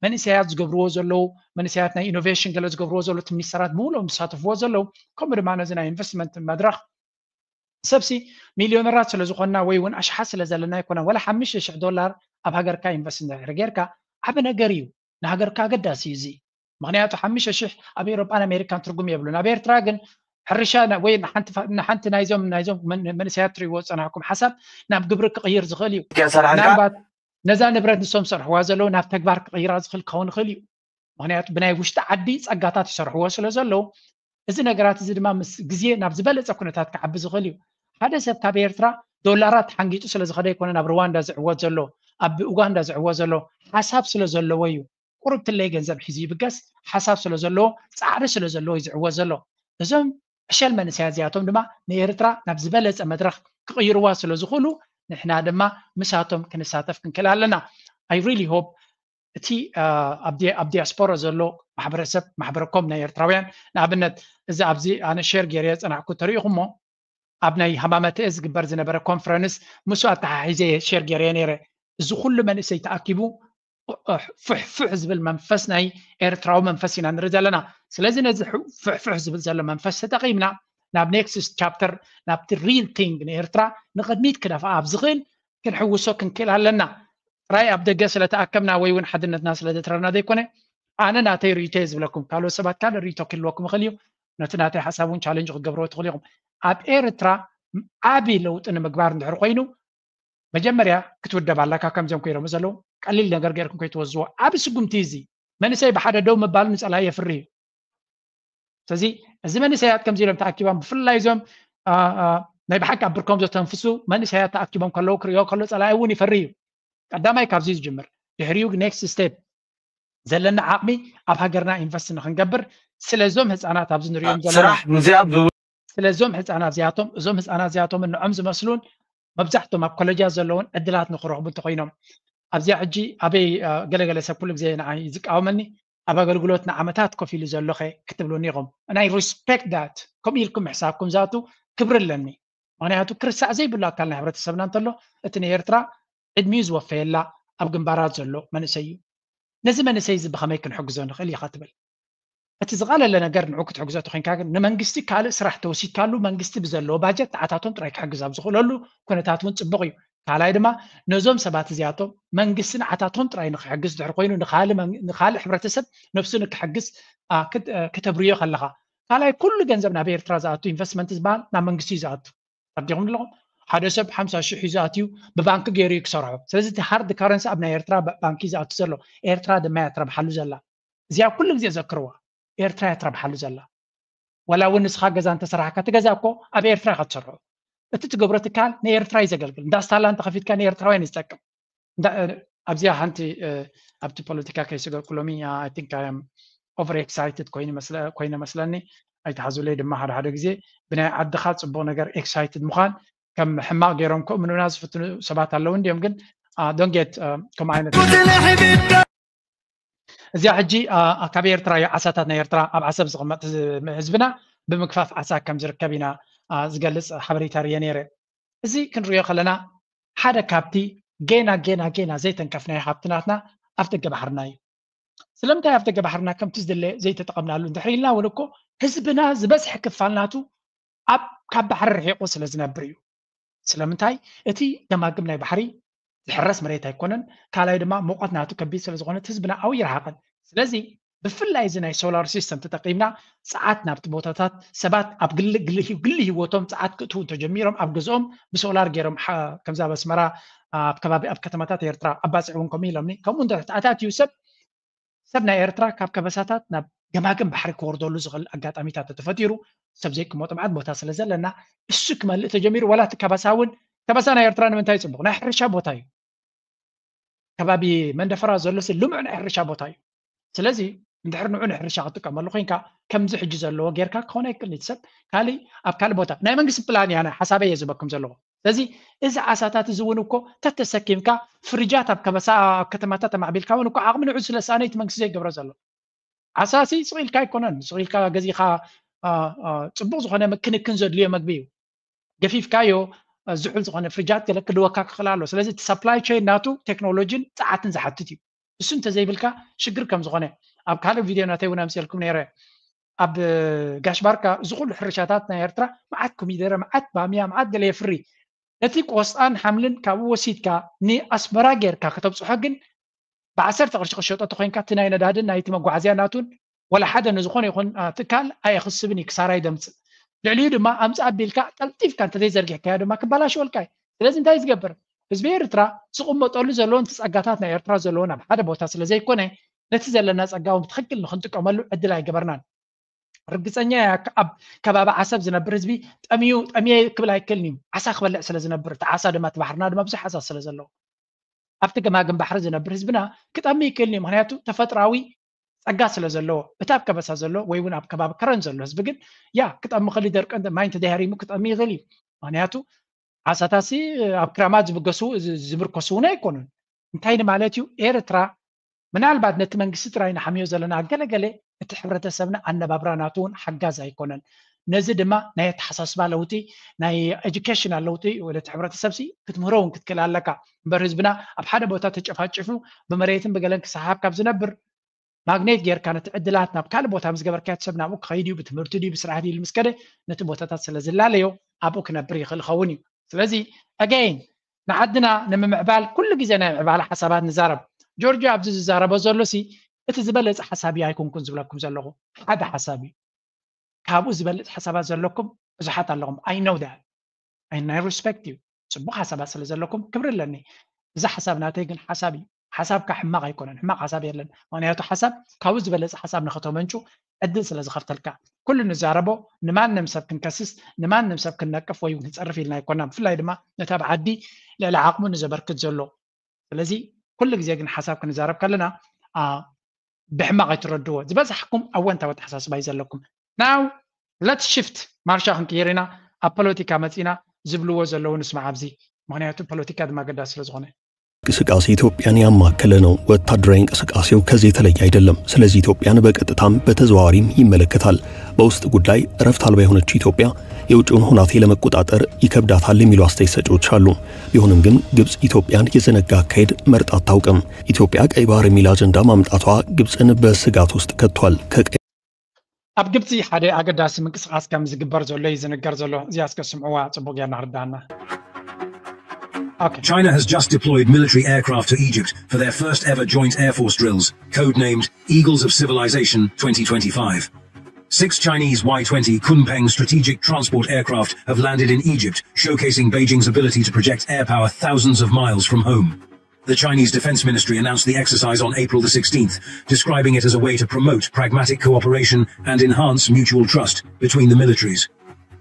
መንእሰያት ዝገብርዎ ዘለዉ፣ መንእሰያት ናይ ኢኖቬሽን ገለ ዝገብርዎ ዘለዉ፣ እቲ ሚኒስተራት ብምሉኦም ዝሳተፍዎ ዘለዉ፣ ከምኡ ድማ ነዚ ናይ ኢንቨስትመንት መድረኽ ሰብሲ ሚልዮነራት ስለ ዝኾንና ወይ እውን ኣሽሓት ስለ ዘለና ኣይኮነን። ወላ ሓሙሽተ ሽሕ ዶላር ኣብ ሃገርካ ኢንቨስት እንድሕር ጌርካ ዓቢ ነገር እዩ፣ ንሃገርካ ኣገዳሲ እዩ እዚ። ምኽንያቱ ሓሙሽተ ሽሕ ኣብ ኤውሮጳን ኣሜሪካን ትርጉም የብሉን። ኣብ ኤርትራ ግን ሕርሻ ወይ ንሓንቲ ናይዞም ናይዞም መንእሰያት ትርእይዎ ዝጸናሕኩም ሓሳብ ናብ ግብሪ ክቕይር ዝኽእል እዩ። ምናልባት ነዛ ንብረት ንሶም ዝሰርሕዋ ዘለዉ ናብ ተግባር ክቕይራ ዝኽእል ክኸውን ይኽእል እዩ። ምኽንያቱ ብናይ ውሽጢ ዓዲ ጸጋታት ይሰርሕዎ ስለ ዘለዉ እዚ ነገራት እዚ ድማ ምስ ግዜ ናብ ዝበለጸ ኩነታት ክዓቢ ዝኽእል እዩ። ሓደ ሰብ ካብ ኤርትራ ዶላራት ሓንጊጡ ስለ ዝኸደ ኣይኮነ ናብ ሩዋንዳ ዝዕወት ዘሎ፣ ኣብ ኡጋንዳ ዝዕወት ዘሎ ሓሳብ ስለ ዘለዎ እዩ። ቁሩብ ትለይ ገንዘብ ሒዙ ይብገስ፣ ሓሳብ ስለ ዘለዎ፣ ጻዕሪ ስለ ዘለዎ እዩ ዝዕወት ዘሎ። እዞም ዕሸል መንእሰያት እዚኣቶም ድማ ንኤርትራ ናብ ዝበለጸ መድረኽ ክቕይርዋ ስለ ዝኽእሉ ንሕና ድማ ምሳቶም ክንሳተፍ ክንክእል ኣለና። I really hope እቲ ኣብ ዲያስፖራ ዘሎ ማሕበረሰብ ማሕበረኮም ናይ ኤርትራውያን ንኣብነት እዚ ኣብዚ ኣነ ሼር ገይረ የፀናሕኩ ተሪኢኹሞ ኣብ ናይ ሃማመተኤ ዝግበር ዝነበረ ኮንፈረንስ ምስ ኣተሓሒዘ ሼር ገይረ ነይረ። እዚ ኩሉ መንእሰይ ተኣኪቡ ፍሕፍሕ ዝብል መንፈስ ናይ ኤርትራዊ መንፈስ ኢና ንርኢ ዘለና። ስለዚ ነዚ ፍሕፍሕ ዝብል ዘሎ መንፈስ ተጠቒምና ናብ ኔክስት ቻፕተር ናብቲ ሪል ቲንግ ንኤርትራ ንቕድሚት ክደፍኣ ኣብ ዝኽእል ክንሕውሶ ክንክእል ኣለና። ጥራይ ኣብ ደገ ስለ ተኣከብና ወይ እውን ሓድነትና ስለ ዘትረርና ዘይኮነ ኣነ ናተይ ርእይቶ እየ ዝብለኩም። ካልኦት ሰባት ካልእ ርእይቶ ክህልወኩም ይኽእል እዩ። ነቲ ናተይ ሓሳብ እውን ቻለንጅ ክትገብርዎ ትኽእሉ ኢኹም። ኣብ ኤርትራ ዓቢ ለውጢ ንምግባር እንድሕር ኮይኑ መጀመርያ ክትውደብ ኣለካ። ከምዚኦም ኮይኖም ዘለዉ ቀሊል ነገር ገይርኩም ከይትወዝዎ። ዓቢ ስጉምቲ እዚ መንእሰይ ብሓደ ደው ምባሉ ንጸላኢ የፍሪ እዩ። ስለዚ እዚ መንእሰያት ከምዚ ኢሎም ተኣኪቦም ብፍላይ እዞም ናይ ብሓቂ ኣብ ብርኮም ዘተንፍሱ መንእሰያት ተኣኪቦም ከለዉ ክርእዮ ከሎ ጸላኢ እውን ይፈሪ እዩ። ቀዳማይ ካብዚ ዝጅምር ድሕሪኡ ኔክስት ስቴፕ ዘለና ዓቕሚ ኣብ ሃገርና ኢንቨስት ንክንገብር ስለዞም ህፃናት ኣብዚ ንሪኦም ዘለና ስለዞም ህፃናት እዚኣቶም እዞም ህፃናት እዚኣቶም ንዖም ዝመስሉን መብዛሕቶም ኣብ ኮለጃት ዘለውን ዕድላት ንክረኽቡ እንተኮይኖም ኣብዚኣ ሕጂ ኣበይ ገለገለ ሰብ ኩሉ ግዜ ንዓይ ዝቃወመኒ ኣብ ኣገልግሎት ንዓመታት ኮፍ ኢሉ ዘሎ ኸ ክትብሉኒ ኢኹም። ናይ ሪስፔክት ዳት ከምኡ ኢልኩም ምሕሳብኩም ዝኣቱ ክብሪ ኣለኒ። ምክንያቱ ክርሳዕ ዘይብሉ ኣካል ናይ ሕብረተሰብና እንተሎ እቲ ናይ ኤርትራ ዕድሚኡ ዝወፈየላ ኣብ ግንባራት ዘሎ መንእሰይ እዩ። ነዚ መንእሰይ እዚ ብኸመይ ክንሕግዞ ንኽእል ኢኻ ትብል። እቲ ዝቐለለ ነገር ንዑ ክትሕግዞ ተኮይንካ ግን ንመንግስቲ ካልእ ስራሕ ተወሲድካሉ መንግስቲ ብዘለዎ ባጀት ንዓታቶም ጥራይ ክሕግዝ ኣብ ዝኽእለሉ ኩነታት እውን ጽቡቕ እዩ። ካልኣይ ድማ ነዞም ሰባት እዚኣቶም መንግስቲ ንዓታቶም ጥራይ ንክሕግዝ ድሕር ኮይኑ ንካልእ ሕብረተሰብ ነፍሱ ንክሕግዝ ክተብርዮ ከለኻ ካልኣይ ኩሉ ገንዘብ ናብ ኤርትራ ዝኣቱ ኢንቨስትመንት ዝበሃል ናብ መንግስቲ እዩ ዝኣቱ። ኣዲኹም ኣለኹም ሓደ ሰብ ሓምሳ ሽሕ እዩ ዝኣትዩ ብባንኪ ገይሩ እዩ ክሰርሖ። ስለዚ እቲ ሃርድ ካረንሲ ኣብ ናይ ኤርትራ ባንኪ ዝኣቱ ዘሎ ኤርትራ ድማ እያ ትረብሓሉ ዘላ። እዚኣ ኩሉ ግዜ ዘክርዋ። ኤርትራ እያ ትረብሓሉ ዘላ። ወላ እውን ንስኻ ገዛ እንተሰራሕካ እቲ ገዛ እኮ ኣብ ኤርትራ ኢኻ ትሰርሖ። እቲ ትገብሮ ትካል ንኤርትራ እዩ ዘገልግል። እንዳ ስታላ እንተኸፊትካ ንኤርትራውያን እዩ ዝጠቅም። ኣብዚኣ ሓንቲ ኣብቲ ፖለቲካ ከይስገርኩ ሎሚ I think I am over excited ኮይነ መስለኒ። ኣይትሓዙለይ ድማ ሓደ ሓደ ግዜ ብናይ ዓድኻ ፅቡቕ ነገር ኤክሳይትድ ምዃን ከም ሕማቕ ገይሮም ከእምኑና ዝፍትኑ ሰባት ኣለዉ እንዲዮም ግን don't get ከምኡ ዓይነት እዚኣ ሕጂ ካብ ኤርትራ እዩ ዓሳታት ናይ ኤርትራ ኣብ ዓሰብ ዝቕመጥ ህዝብና ብምግፋፍ ዓሳ ከም ዝርከብ ኢና ዝገልፅ ሓበሬታ ርየ ነይረ። እዚ ክንሪኦ ከለና ሓደ ካብቲ ጌና ጌና ጌና ዘይተንከፍናዮ ሃብቲ ናትና ኣፍ ደገ ባሕርና እዩ። ስለምንታይ ኣፍ ደገ ባሕርና ከምቲ ዝድለ ዘይተጠቐምናሉ እንድሕር ኢልና እውን እኮ ህዝብና ዝበዝሐ ክፋል ናቱ ኣብ ካብ ባሕሪ ርሒቑ ስለ ዝነብር እዩ። ስለምንታይ እቲ ገማግም ናይ ባሕሪ ዝሕረስ መሬት ኣይኮነን። ካልኣይ ድማ ሙቐት ናቱ ከቢድ ስለ ዝኾነ ህዝብና ኣብኡ ይረሃቐን። ስለዚ ብፍላይ እዚ ናይ ሶላር ሲስተም ተጠቂምና ጸዓት ናብቲ ቦታታት ሰባት ኣብ ግሊ ግሊ ህይወቶም ጸዓት ክእትዉ እንተጀሚሮም ኣብ ገዝኦም ብሶላር ገይሮም ከምዚ ኣብ ኣስመራ ኣብ ከባቢ ኣብ ከተማታት ኤርትራ ኣባጽዕ እውን ከምኡ ኢሎምኒ ከምኡ እንተ ተኣታትዩ ሰብ ሰብ ናይ ኤርትራ ካብ ከበሳታት ናብ ገማግም ባሕሪ ክወርደሉ ዝኽእል ኣጋጣሚታት ተፈጢሩ ሰብ ዘይቅመጦ መዓት ቦታ ስለ ዘለና እሱ ክመልእ ተጀሚሩ ዋላ እቲ ከበሳ እውን ከበሳ ናይ ኤርትራ ንምንታይ ይፅቡቕ ናይ ሕርሻ ቦታ እዩ ከባቢ መንደፈራ ዘሎ ሲ ልሙዕ ናይ ሕርሻ ቦታ እዩ ስለዚ እንድሕር ንዑ ንሕርሻ ክትጥቀመሉ ኮይንካ ከምዚ ሕጂ ዘለዎ ጌርካ ክኾነ ይክእል ሰብ ካሊእ ኣብ ካልእ ቦታ ናይ መንግስቲ ፕላን እያ ሓሳበይ እየ ዝበኩም ዘለኹ ስለዚ እዚ ዓሳታት እዚ እውን እኮ ተተሰኪምካ ፍርጃት ኣብ ከበሳ ኣብ ከተማታት ተማዕቢልካ እውን እኮ ዓቕሚ ንዑ ስለ ሰኣነ እቲ መንግስቲ ዘይገብሮ ዘሎ ዓሳሲ ስቕ ኢልካ ኣይኮነን ስቕ ኢልካ ገዚኻ ፅቡቅ ዝኾነ ምክንክን ዘድልዮ መግቢ እዩ ገፊፍካዮ ዝሑል ዝኾነ ፍርጃት ገለ ክልወካ ክኽእል ኣሎ ስለዚ እቲ supply chain ናቱ ቴክኖሎጂን ፀዓትን ዝሓትት እዩ እሱ እንተዘይብልካ ሽግር ከም ዝኾነ ኣብ ካልእ ቪድዮ ናተይ እውን ኣምፅልኩም ነይረ ኣብ ጋሽ ባርካ እዚ ኩሉ ሕርሻታት ናይ ኤርትራ መዓት ኮሚደረ መዓት ባምያ መዓት ገለ የፍሪ ነቲ ቆስጣን ሓምልን ካብኡ ወሲድካ ንኣስመራ ጌርካ ከተብፅሖ ግን ብዓሰርተ ቅርሺ ክሸጦ ተኮይንካ እቲ ናይ ነዳድን ናይቲ መጓዓዝያ ናቱን ወላ ሓደ ንዝኾነ ይኹን ትካል ኣየኽስብን እዩ ክሳራ ይደምፅእ ልዕሊኡ ድማ ኣምፃ ኣቢልካ ቀልጢፍካ እንተዘይዘርጊሕካዮ ድማ ክበላሽወልካ እዩ ስለዚ እንታይ ዝገብር ህዝቢ ኤርትራ ዝቕመጠሉ ዘለዎን እቲ ጸጋታት ናይ ኤርትራ ዘለዎን ኣብ ሓደ ቦታ ስለ ዘይኮነ ነቲ ዘለና ጸጋ እውን ብትኽክል ንክንጥቀመሉ ዕድል ኣይገበርናን ርግፀኛ እያ ኣብ ከባቢ ዓሰብ ዝነብር ህዝቢ ጠሚዩ ጠሚየ ክብል ኣይክእልን እዩ ዓሳ ክበልዕ ስለ ዝነብር እቲ ዓሳ ድማ እቲ ባሕርና ድማ ብዙሕ ዓሳ ስለ ዘለዎ ኣብቲ ገማግም ባሕሪ ዝነብር ህዝብና ክጠሚ ይክእልን እዩ ምክንያቱ ተፈጥራዊ ጸጋ ስለ ዘለዎ እቲ ኣብ ከበሳ ዘሎ ወይ እውን ኣብ ከባቢ ከረን ዘሎ ህዝቢ ግን ያ ክጠሚ ክሊ ደርቀ ማይ እንተደይሃሪሙ ክጠሚ ይኽእል እዩ ምክንያቱ ዓሳታሲ ኣብ ክራማት ዝብገሱ ዝምርከሱ እውን ኣይኮኑን እንታይ ንማለት እዩ ኤርትራ ምናልባት ነቲ መንግስቲ ጥራይ ንሓምዮ ዘለና ገለገለ እቲ ሕብረተሰብና ኣነባብራ ናቱ እውን ሓጋዝ ኣይኮነን ነዚ ድማ ናይ ኣተሓሳስባ ለውጢ ናይ ኤጁኬሽናል ለውጢ ወለቲ ሕብረተሰብሲ ክትምህሮ እውን ክትክእል ኣለካ እምበር ህዝብና ኣብ ሓደ ቦታ ተጨፋጭፉ ብመሬትን ብገለን ክሰሓብ ካብ ዝነብር ማግኔት ጌርካ ነቲ ዕድላት ናብ ካልእ ቦታ ምስ ገበርካዮ ሰብ ናብኡ ክኸይድ እዩ ብትምህርቲ ድዩ ብስራሕ ድዩ ኢሉ ምስ ከደ ነቲ ቦታታት ስለ ዝላለዮ ኣብኡ ክነብር ይኽእል ይኸውን እዩ ስለዚ ኣገይን ንዓድና ንምምዕባል ኩሉ ግዜ ናይ ምዕባለ ሓሳባት ንዛረብ ጆርጆ ኣብዚ ዝዛረቦ ዘሎ ሲ እቲ ዝበለፀ ሓሳብ እዩ ኣይኮንኩን ዝብለኩም ዘለኹ ሓደ ሓሳብ እዩ ካብኡ ዝበልፅ ሓሳባት ዘለኩም ብዙሓት ኣለኹም I know that I respect you ፅቡቅ ሓሳባት ስለ ዘለኩም ክብሪ ኣለኒ እዚ ሓሳብ ናተይ ግን ሓሳብ እዩ ሓሳብካ ሕማቅ ኣይኮነን ሕማቅ ሓሳብ የለን ምክንያቱ ሓሳብ ካብኡ ዝበለፅ ሓሳብ ንክተመንጩ ዕድል ስለ ዝኸፍተልካ ኩሉ ንዛረቦ ንማንም ሰብ ክንከስስ ንማንም ሰብ ክንነቅፍ ወይ ክንፀርፍ ኢልና ኣይኮና ብፍላይ ድማ ነቲ ኣብ ዓዲ ልዕሊ ዓቅሙ ንዘበርክት ዘሎ ስለዚ ኩሉ ግዜ ግን ሓሳብ ክንዛረብ ከለና ብሕማቕ ኣይትረድዎ ዝበዛሕኩም ኣወንታዊ ኣተሓሳስባ እዩ ዘለኩም now let's shift ማርሻ ክንቅይር ኢና ኣብ ፖለቲካ መፂና ዝብልዎ ዘለዉ ንስማዕ ኣብዚ ምክንያቱ ፖለቲካ ድማ ኣገዳሲ ስለ ዝኾነ እንቅስቃሴ ኢትዮጵያን ያማከለ ነው። ወታደራዊ እንቅስቃሴው ከዚህ የተለየ አይደለም። ስለዚህ ኢትዮጵያን በቀጥታም በተዘዋዋሪም ይመለከታል። በውስጥ ጉዳይ እረፍት አልባ የሆነችው ኢትዮጵያ የውጭውን ሁናቴ ለመቆጣጠር ይከብዳታል የሚሉ አስተያየት ሰጪዎች አሉ። ቢሆንም ግን ግብጽ ኢትዮጵያን የዘነጋ አካሄድ መርጣ አታውቅም። ኢትዮጵያ ቀይ ባህር የሚል አጀንዳ ማምጣቷ ግብጽን በስጋት ውስጥ ከቷል። ከቀይ ኣብ ግብፂ ሓደ ኣገዳሲ ምንቅስቃስ ከም ዝግበር ዘሎ እዩ ዝንገር ዘሎ እዚኣ እስከ ስምዕዋ ፅቡቅ ጌርና ክርዳና China has just deployed military aircraft to Egypt for their first ever joint air force drills, codenamed Eagles of Civilization twenty twenty-five. Six Chinese Y twenty Kunpeng strategic transport aircraft have landed in Egypt, showcasing Beijing's ability to project air power thousands of miles from home. The Chinese Defense Ministry announced the exercise on April the sixteenth, describing it as a way to promote pragmatic cooperation and enhance mutual trust between the militaries.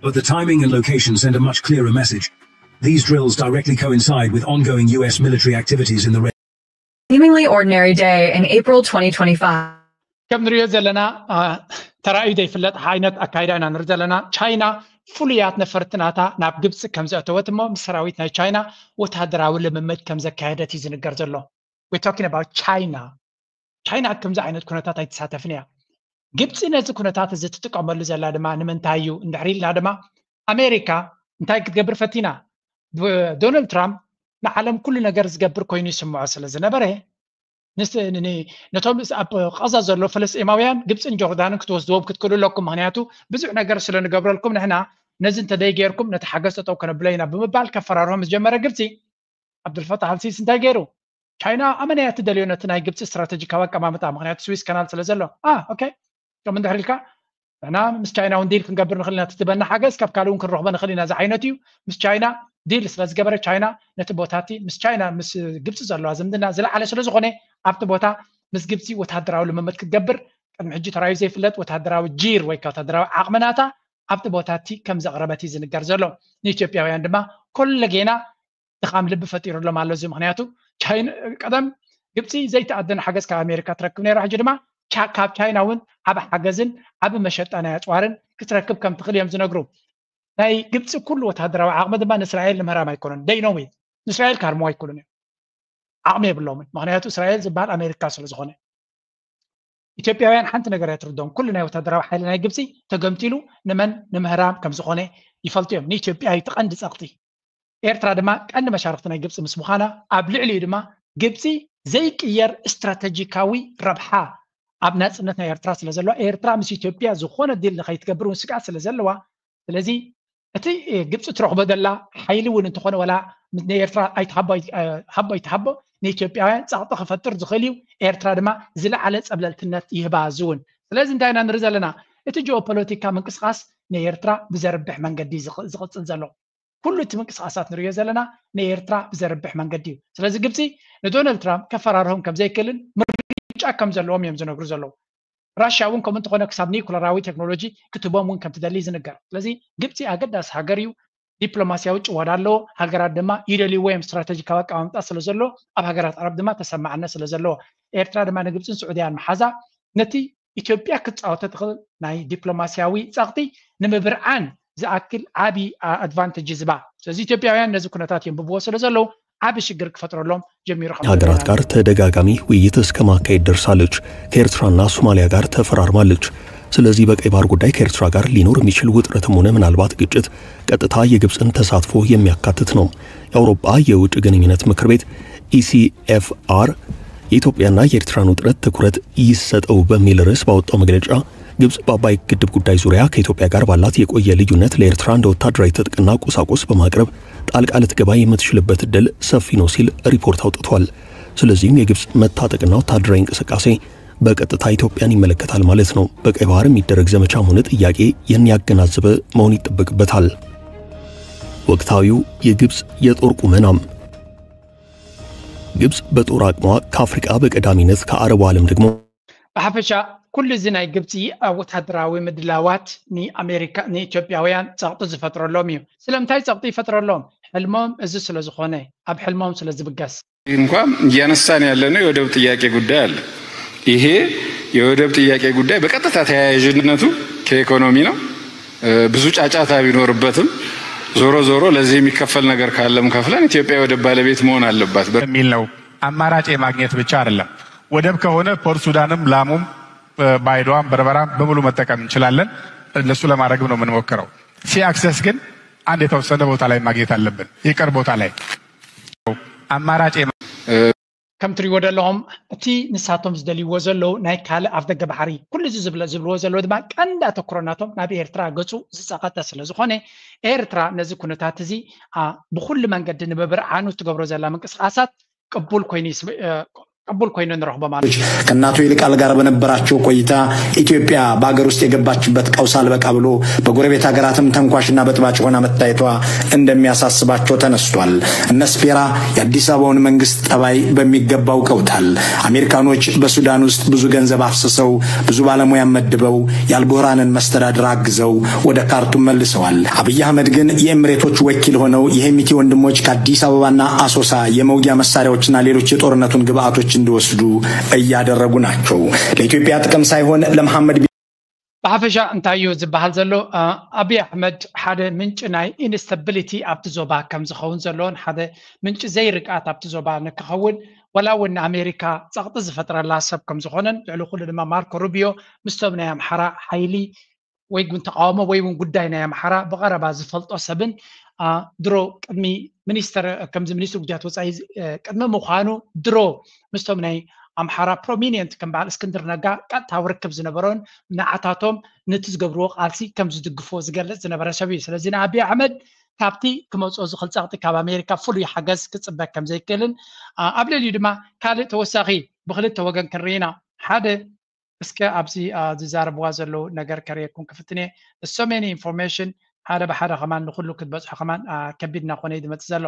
But the timing and location send a much clearer message. These drills directly coincide with ongoing U S military activities in the region. Seemingly ordinary day in April twenty twenty-five. ከም ንሪኦ ዘለና ተራእዩ ዘይፍለጥ ዓይነት ኣካይዳ ኢና ንርኢ ዘለና ቻይና ፍሉያት ነፈርቲ ናታ ናብ ግብፂ ከም ዘእተወት እሞ ምስ ሰራዊት ናይ ቻይና ወታደራዊ ልምምድ ከም ዘካየደት እዩ ዝንገር ዘሎ we talking about China ቻይና ኣብ ከምዚ ዓይነት ኩነታት ኣይትሳተፍን እያ ግብፂ ነዚ ኩነታት እዚ ትጥቀመሉ ዘላ ድማ ንምንታይ እዩ እንድሕር ኢልና ድማ ኣሜሪካ እንታይ ክትገብር ፈቲና ዶናልድ ትራምፕ ንዓለም ኩሉ ነገር ዝገብር ኮይኑ ይስምዖ ስለ ዝነበረ ነቶም ኣብ ቐዛ ዘሎ ፍልስጤማውያን ግብፅን ጆርዳንን ክትወስድዎም ክትክእሉ ኣለኩም ምክንያቱ ብዙሕ ነገር ስለ ንገብረልኩም ንሕና ነዚ እንተደይ ገይርኩም ነቲ ሓገዝ ጠጠው ከነብሎ ኢና ብምባል ከፈራርሆም ዝጀመረ ግብፂ ዓብዱልፈታሕ ኣልሲስ እንታይ ገይሩ ቻይና ኣመና እያ ትደልዮ ነቲ ናይ ግብፂ ስትራተጂካዊ ኣቀማምጣ፣ ምክንያቱ ስዊስ ካናል ስለ ዘሎ። ኦኬ፣ ከም እንድሕር ኢልካ ንሕና ምስ ቻይና እውን ዲል ክንገብር ንኽእል ኢና፣ ትበና ሓገዝ ካብ ካልእ እውን ክንረኽቦ ንኽእል ኢና ዝዓይነት እዩ። ምስ ቻይና ዲል ስለ ዝገበረ ቻይና ነቲ ቦታቲ ምስ ቻይና ምስ ግብፂ ዘለዋ ዝምድና ዝለዓለ ስለ ዝኾነ ኣብቲ ቦታ ምስ ግብፂ ወታደራዊ ልምምድ ክትገብር ቅድሚ ሕጂ ተራዩ ዘይፍለጥ ወታደራዊ ጂር ወይ ከዓ ወታደራዊ ዓቕሚ ናታ ኣብቲ ቦታቲ ከም ዘቕረበት እዩ ዝንገር ዘሎ። ንኢትዮጵያውያን ድማ ኮለጌና ድኻም ልቢ ፈጢሩሎም ኣሎ። እዚ ምክንያቱ ቀደም ግብፂ ዘይተኣደነ ሓገዝ ካብ ኣሜሪካ ትረክብ ነይራ፣ ሕጂ ድማ ካብ ቻይና እውን ዓብ ሓገዝን ዓብ መሸጣ ናይ ኣፅዋርን ክትረክብ ከም ትኽእል እዮም ዝነግሩ። ናይ ግብፂ ኩሉ ወታደራዊ ዓቕሚ ድማ ንእስራኤል ንምህራም ኣይኮነን። ደይኖም እዩ ንእስራኤል ካርሞ ኣይክሉን እዮም። ዓቕሚ የብሎምን። ምክንያቱ እስራኤል ዝበሃል ኣሜሪካ ስለ ዝኾነ ኢትዮጵያውያን ሓንቲ ነገር እያ ትርዶም። ኩሉ ናይ ወታደራዊ ሓይሊ ናይ ግብፂ ተገምጢሉ ንመን ንምህራም ከም ዝኾነ ይፈልጡ እዮም። ንኢትዮጵያ እዩ እቲ ቀንዲ ፀቕጢ። ኤርትራ ድማ ቀንዲ መሻርክቲ ናይ ግብፂ ምስ ምዃና ኣብ ልዕሊኡ ድማ ግብፂ ዘይቅየር ስትራተጂካዊ ረብሓ ኣብ ናፅነት ናይ ኤርትራ ስለ ዘለዋ ኤርትራ ምስ ኢትዮጵያ ዝኾነ ዲል ንኸይትገብር እውን ስግኣት ስለ ዘለዋ ስለዚ እቲ ግብፂ ትረኽቦ ዘላ ሓይሊ እውን እንተኾነ ወላ ንኤርትራ ኣይትሃቦ ኣይትሃቦ ንኢትዮጵያውያን ፀቕጢ ክፈጥር ዝኽእል እዩ። ኤርትራ ድማ ዝለዓለ ፀብለልትነት ይህባ። እዚ እውን ስለዚ እንታይ ኢና ንርኢ ዘለና? እቲ ጂኦፖለቲካ ምንቅስቃስ ንኤርትራ ብዘርብሕ መንገዲ ዝቕፅል ዘሎ ኩሉ እቲ ምንቅስቃሳት ንሪኦ ዘለና ንኤርትራ ብዘርብሕ መንገዲ እዩ። ስለዚ ግብፂ ንዶናልድ ትራምፕ ከፈራርሆም ከም ዘይክእልን ምርጫ ከም ዘለዎም እዮም ዝነግሩ ዘለዉ። ራሽያ እውን ከምኡ እንተኾነ ክሳብ ኒኩለራዊ ቴክኖሎጂ ክትቦም እውን ከም ትደሊ ዝንገር። ስለዚ ግብፂ ኣገዳሲ ሃገር እዩ። ዲፕሎማሲያዊ ጭዋዳ ኣለዎ። ሃገራት ድማ ይደልይዎ እዮም። ስትራተጂካዊ ኣቀማምጣ ስለ ዘሎ ኣብ ሃገራት ዓረብ ድማ ተሰማዕነት ስለ ዘለዎ ኤርትራ ድማ ንግብፅን ስዑድያን መሓዛ ነቲ ኢትዮጵያ ክትፃወቶ ትኽእል ናይ ዲፕሎማሲያዊ ፀቕጢ ንምብርዓን ዝኣክል ዓብዪ ኣድቫንቴጅ ዝባ። ስለዚ ኢትዮጵያውያን ነዚ ኩነታት የንብብዎ ስለ ዘለዉ ዓቢ ሽግር ክፈጥረሎም ጀሚሩ። ከሀገራት ጋር ተደጋጋሚ ውይይት እስከ ማካሄድ ደርሳለች። ከኤርትራና ሶማሊያ ጋር ተፈራርማለች። ስለዚህ በቀይ ባህር ጉዳይ ከኤርትራ ጋር ሊኖር የሚችል ውጥረትም ሆነ ምናልባት ግጭት ቀጥታ የግብፅን ተሳትፎ የሚያካትት ነው። የአውሮፓ የውጭ ግንኙነት ምክር ቤት ኢሲኤፍአር የኢትዮጵያና የኤርትራን ውጥረት ትኩረት ይሰጠው በሚል ርዕስ ባወጣው መግለጫ ግብጽ በአባይ ግድብ ጉዳይ ዙሪያ ከኢትዮጵያ ጋር ባላት የቆየ ልዩነት ለኤርትራ እንደ ወታደራዊ ትጥቅና ቁሳቁስ በማቅረብ ጣልቃ ልትገባ የምትችልበት እድል ሰፊ ነው ሲል ሪፖርት አውጥቷል። ስለዚህም የግብጽ መታጠቅና ወታደራዊ እንቅስቃሴ በቀጥታ ኢትዮጵያን ይመለከታል ማለት ነው። በቀይ ባህር የሚደረግ ዘመቻም ሆነ ጥያቄ ይህን ያገናዘበ መሆን ይጠበቅበታል። ወቅታዊው የግብጽ የጦር ቁመናም ግብጽ በጦር አቅሟ ከአፍሪቃ በቀዳሚነት ከአረቡ ዓለም ደግሞ ብሓፈሻ ኩሉ እዚ ናይ ግብፂ ወታደራዊ ምድላዋት ንኣሜሪካ ንኢትዮጵያውያን ፀቕጢ ዝፈጥረሎም እዩ። ስለምንታይ ፀቕጢ ይፈጥረሎም? ሕልሞም እዚ ስለ ዝኾነ ኣብ ሕልሞም ስለ ዝብገስ። እንኳ እያነሳን ያለነው የወደብ ጥያቄ ጉዳይ አለ። ይሄ የወደብ ጥያቄ ጉዳይ በቀጥታ ተያያዥነቱ ከኢኮኖሚ ነው። ብዙ ጫጫታ ቢኖርበትም ዞሮ ዞሮ ለዚህ የሚከፈል ነገር ካለም ከፍለን ኢትዮጵያ የወደብ ባለቤት መሆን አለባት። የሚል ነው። አማራጭ የማግኘት ብቻ አይደለም። ወደብ ከሆነ ፖርት ሱዳንም ላሙም ባይዶዋም በርበራም በሙሉ መጠቀም እንችላለን። እንደሱ ለማድረግም ነው የምንሞክረው። ሲ አክሰስ ግን አንድ የተወሰነ ቦታ ላይ ማግኘት አለብን። ይቅር ቦታ ላይ አማራጭ ከም ትሪዎ ዘለኹም እቲ ንሳቶም ዝደልይዎ ዘለዉ ናይ ካልእ ኣፍ ደገ ባሕሪ ኩሉ እዚ ዝብለ ዝብልዎ ዘለዉ ድማ ቀንዲ ኣተኩሮ ናቶም ናብ ኤርትራ ገጹ ዝጸቐጠ ስለ ዝኾነ ኤርትራ ነዚ ኩነታት እዚ ብኩሉ መንገዲ ንምብርዓኑ እትገብሮ ዘላ ምንቅስቃሳት ቅቡል ኮይኑ ቅቡል ኮይኑ ንረኽቦ ማለት እዩ። ከእናቶ ይልቃል ጋር በነበራቸው ቆይታ ኢትዮጵያ በሀገር ውስጥ የገባችበት ቀውስ አልበቃ ብሎ በጎረቤት ሀገራትም ተንኳሽና በጥባጭ ሆና መታየቷ እንደሚያሳስባቸው ተነስቷል። እነ ስፔራ የአዲስ አበባውን መንግስት ጠባይ በሚገባ አውቀውታል። አሜሪካኖች በሱዳን ውስጥ ብዙ ገንዘብ አፍስሰው ብዙ ባለሙያ መድበው የአልቡርሃንን መስተዳድር አግዘው ወደ ካርቱም መልሰዋል። አብይ አህመድ ግን የኤምሬቶች ወኪል ሆነው የሄሚቲ ወንድሞች ከአዲስ አበባና አሶሳ የመውጊያ መሳሪያዎችና ሌሎች የጦርነቱን ግብአቶች እንዲወስዱ እያደረጉ ናቸው። ለኢትዮጵያ ጥቅም ሳይሆን ለመሐመድ ብሓፈሻ እንታይ እዩ ዝበሃል ዘሎ? ኣብይ ኣሕመድ ሓደ ምንጪ ናይ ኢንስታቢሊቲ ኣብቲ ዞባ ከም ዝኸውን ዘለዎን ሓደ ምንጪ ዘይርግኣት ኣብቲ ዞባ ንክኸውን ወላ እውን ንኣሜሪካ ፀቕጢ ዝፈጥረላ ሰብ ከም ዝኾነን ልዕሊ ኩሉ ድማ ማርኮ ሩቢዮ ምስቶም ናይ ኣምሓራ ሓይሊ ወይ እውን ተቃውሞ ወይ እውን ጉዳይ ናይ ኣምሓራ ብቐረባ ዝፈልጦ ሰብን ድሮ ቅድሚ ሚኒስተር ከምዚ ሚኒስትር ጉዳያት ወፃኢ ቅድሚ ምዃኑ ድሮ ምስቶም ናይ ኣምሓራ ፕሮሚኒየንት ከም በዓል እስክንድር ነጋ ቀጥታዊ ርክብ ዝነበሮን ንዓታቶም ነቲ ዝገብርዎ ቃልሲ ከም ዝድግፎ ዝገልፅ ዝነበረ ሰብ እዩ። ስለዚ ንኣብይ ኣሕመድ ካብቲ ክመፅኦ ዝኽእል ፀቕጢ ካብ ኣሜሪካ ፍሉይ ሓገዝ ክፅበ ከም ዘይክእልን ኣብ ልዕሊኡ ድማ ካልእ ተወሳኺ ብክልተ ወገን ክንርኢና ሓደ እስከ ኣብዚ ዝዛረብዋ ዘለዉ ነገር ከርእየኩም ክፍትን እየ። So many information ሓደ ብሓደ ከማን ንኩሉ ክትበፅሖ ከማን ከቢድ እናኾነ እዩ ዝመፅእ ዘሎ።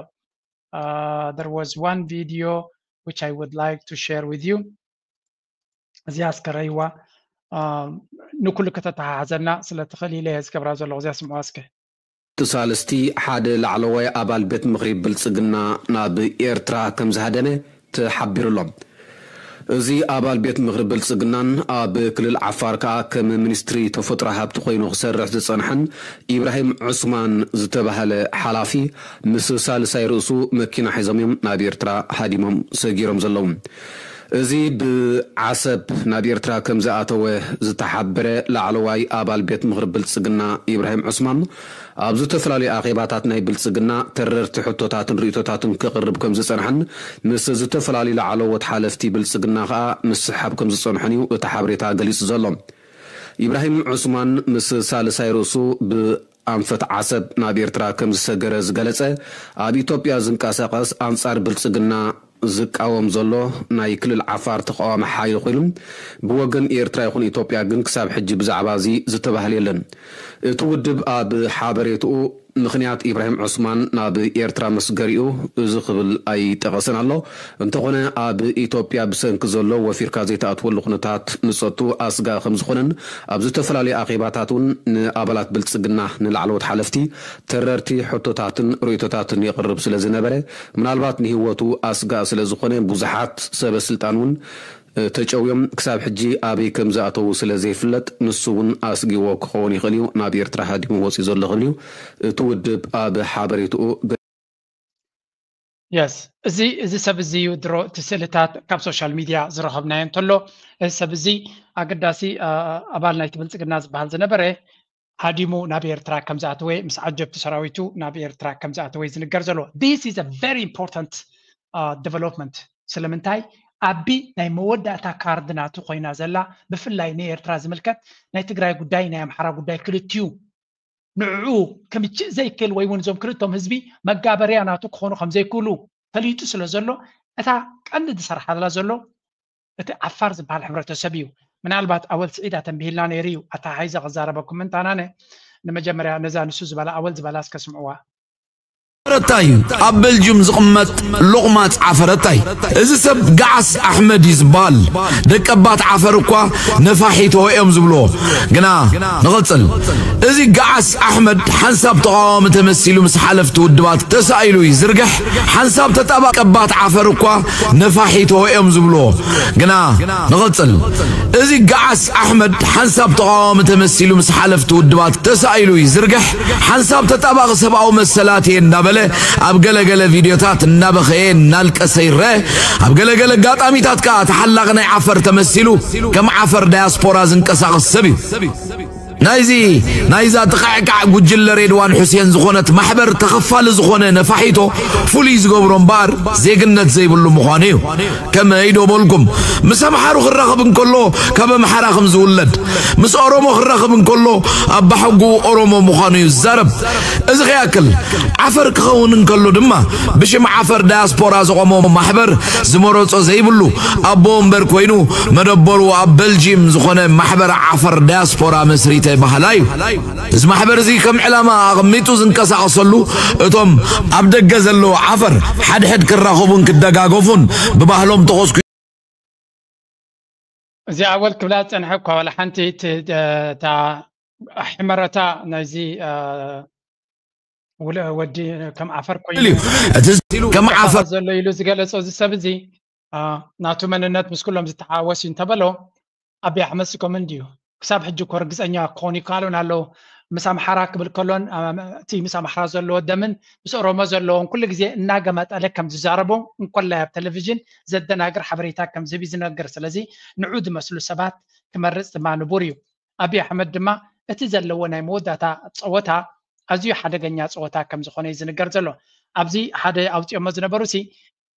There was one video which I would like to share with you. እዚኣ እስከ ረይዋ ንኩሉ ከተተሓሓዘና ስለ ትኽእል ኢለ እየ ዝገብራ ዘለኹ። እዚኣ ስምዑዋ እስከ። ሳልስቲ ሓደ ላዕለዋይ ኣባል ቤት ምኽሪ ብልጽግና ናብ ኤርትራ ከም ዝሃደመ ተሓቢሩ ኣሎ። እዚ ኣባል ቤት ምኽሪ ብልጽግናን ኣብ ክልል ዓፋር ከኣ ከም ሚኒስትሪ ተፈጥሮ ሃብቲ ኮይኑ ክሰርሕ ዝጸንሐን ኢብራሂም ዑስማን ዝተባህለ ሓላፊ ምስ ሳልሳይ ርእሱ መኪና ሒዞም እዮም ናብ ኤርትራ ሃዲሞም ሰጊሮም ዘለዉ። እዚ ብዓሰብ ናብ ኤርትራ ከም ዝኣተወ ዝተሓበረ ላዕለዋይ ኣባል ቤት ምኽሪ ብልጽግና ኢብራሂም ዑስማን ኣብ ዝተፈላለዩ ኣኼባታት ናይ ብልጽግና ተረርቲ ሕቶታትን ርእይቶታትን ክቕርብ ከም ዝጸንሐን ምስ ዝተፈላለዩ ላዕለዎት ሓለፍቲ ብልጽግና ከኣ ምስሓብ ከም ዝጸንሐን እዩ እቲ ሓበሬታ ገሊጹ ዘሎ። ኢብራሂም ዑስማን ምስ ሳልሳይ ርእሱ ብኣንፈት ዓሰብ ናብ ኤርትራ ከም ዝሰገረ ዝገለጸ ኣብ ኢትዮጵያ ዝንቀሳቐስ ኣንጻር ብልጽግና ዝቃወም ዘሎ ናይ ክልል ዓፋር ተቃዋሚ ሓይሊ ኮይኑ ብወገን ኤርትራ ይኹን ኢትዮጵያ ግን ክሳብ ሕጂ ብዛዕባ እዚ ዝተባህለ የለን። እቲ ውድብ ኣብ ሓበሬትኡ ምኽንያት ኢብራሂም ዑስማን ናብ ኤርትራ መስገሪኡ እዚ ክብል ኣይጠቐሰን ኣሎ። እንተኾነ ኣብ ኢትዮጵያ ብሰንኪ ዘሎ ወፊርካ ዘይተኣትወሉ ኩነታት ንጸቱ ኣስጋኢ ከም ዝኾነን ኣብ ዝተፈላለዩ ኣኼባታት እውን ንኣባላት ብልጽግና ንላዕለዎት ሓለፍቲ ተረርቲ ሕቶታትን ርእይቶታትን የቕርብ ስለ ዝነበረ ምናልባት ንህይወቱ ኣስጋኢ ስለ ዝኾነ ብዙሓት ሰበ ስልጣን እውን ተጨውዮም ክሳብ ሕጂ ኣበይ ከም ዝኣተዉ ስለ ዘይፍለጥ ንሱ እውን ኣስጊዎ ክኸውን ይኽእል እዩ ናብ ኤርትራ ሃዲሙ ወፂኡ ዘሎ ክብል እዩ እቲ ውድብ ኣብ ሓበሬትኡ የስ እዚ እዚ ሰብ እዚ እዩ ድሮ እቲ ስእልታት ካብ ሶሻል ሚድያ ዝረኸብናዮ እንተሎ እዚ ሰብ እዚ ኣገዳሲ ኣባል ናይቲ ብልፅግና ዝበሃል ዝነበረ ሃዲሙ ናብ ኤርትራ ከም ዝኣተወ ምስ ዓጀብቲ ሰራዊቱ ናብ ኤርትራ ከም ዝኣተወ ዝንገር ዘሎ። This is a very important development። ስለምንታይ ኣቢ ናይ መወዳእታ ካርድ ናቱ ኮይና ዘላ ብፍላይ ንኤርትራ ዝምልከት ናይ ትግራይ ጉዳይ ናይ ኣምሓራ ጉዳይ ክልቲኡ ንዕኡ ክምችእ ዘይክእል ወይ እውን እዞም ክልቶም ህዝቢ መጋበርያ ናቱ ክኾኑ ከም ዘይክእሉ ፈሊጡ ስለ ዘሎ እታ ቀንዲ ዝሰርሓላ ዘሎ እቲ ዓፋር ዝበሃል ሕብረተሰብ እዩ። ምናልባት ኣወል ስዒድ ኣተንቢሂልና ነይሩ እዩ ኣተሓሒዘ ክዛረበኩም ምንታናነ ንመጀመርያ ነዛ ንሱ ዝበላ ኣወል ዝበላ እስከ ስምዕዋ። ዓፈረታይ ኣብ በልጅም ዝቕመጥ ሎቕማጽ ዓፈረታይ እዚ ሰብ ገዓስ ኣሕመድ እዩ ዝበሃል። ደቀባት ዓፈር እኳ ነፋሒቶ እዮም ዝብልዎ። ግና ንቐጽል። እዚ ገዓስ ኣሕመድ ሓንሳብ ተቓዋሚ ተመሲሉ ምስ ሓለፍቲ ውድባት ተሳኢሉ እዩ ዝርግሕ። ሓንሳብ ተጣባቂ ደቀባት ዓፈር እኳ ነፋሒቶ እዮም ዝብልዎ። ግና ንቐጽል። እዚ ገዓስ ኣሕመድ ሓንሳብ ተቓዋሚ ተመሲሉ ምስ ሓለፍቲ ውድባት ተሳኢሉ እዩ ዝርግሕ። ሓንሳብ ተጣባቂ ሰብኣዊ መሰላት እየ እንዳበለ ኣብ ገለገለ ቪድዮታት እናበኸየ እናልቀሰ ይረአ። ኣብ ገለገለ ኣጋጣሚታት ከኣ ተሓላቒ ናይ ዓፈር ተመሲሉ ከም ዓፈር ዳያስፖራ ዝንቀሳቐስ ሰብ እዩ። ናይዚ ናይዛ ጥቕዕቃዕ ጉጅለ ሬድዋን ሑሴን ዝኾነት ማሕበር ተኸፋሊ ዝኾነ ነፋሒቶ ፍሉይ ዝገብሮ እምበኣር ዜግነት ዘይብሉ ምዃኑ እዩ። ከመይ ዶ በልኩም ምስ ኣምሓሩ ክራኸብ እንከሎ ካብ ኣምሓራ ከም ዝውለድ ምስ ኦሮሞ ክራኸብ እንከሎ ኣባሕጉ ኦሮሞ ምዃኑ እዩ ዝዛረብ። እዚ ከይኣክል ዓፈር ክኸውን እንከሎ ድማ ብሽም ዓፈር ዳያስፖራ ዘቖሞ ማሕበር ዝመረጾ ዘይብሉ ኣቦ ወንበር ኮይኑ መደበሩ ኣብ በልጂም ዝኾነ ማሕበር ዓፈር ዳያስፖራ መስሪተ በሃላይ እዩ። እዚ ማሕበር እዚ ከም ዕላማ ኣቐሚጡ ዝንቀሳቐሰሉ እቶም ኣብ ደገ ዘለዉ ዓፈር ሓድሕድ ክራኸቡን ክደጋገፉን ብባህሎም ተኾስኩ እዚ ኣወል ክብላ ዝጸንሐ እኳ ዋላ ሓንቲ እታ ሕመረታ ናይዚ ወዲ ከም ዓፈር ኮይኑ እዩ እቲ ከም ዓፈር ዘሎ ኢሉ ዝገለጾ እዚ ሰብ እዚ ናቱ መንነት ምስ ኩሎም ዝተሓወስ እዩ እንተበሎ ኣቢ ኣሕመድ ስኮምን ድዩ ክሳብ ሕጂ እኮ ርግጸኛ ክኾኑ ይከኣሉን ኣለዉ ምስ ኣምሓራ ክብል ከሎን እቲ ምስ ኣምሓራ ዘለዎ ደምን ምስ ኦሮሞ ዘለዎም ኩሉ ግዜ እናገመጠለ ከም ዝዛረቦ እንኮላይ ኣብ ቴሌቪዥን ዘደናግር ሓበሬታ ከም ዝህብ ዝነግር ስለዚ ንዑ ዝመስሉ ሰባት ክመርጽ ድማ ንቡር እዩ ኣቢ ኣሕመድ ድማ እቲ ዘለዎ ናይ መወዳእታ ጸወታ ኣዝዩ ሓደገኛ ጸወታ ከም ዝኾነ እዩ ዝንገር ዘሎ ኣብዚ ሓደ ኣውፅኦሞ ዝነበሩ ሲ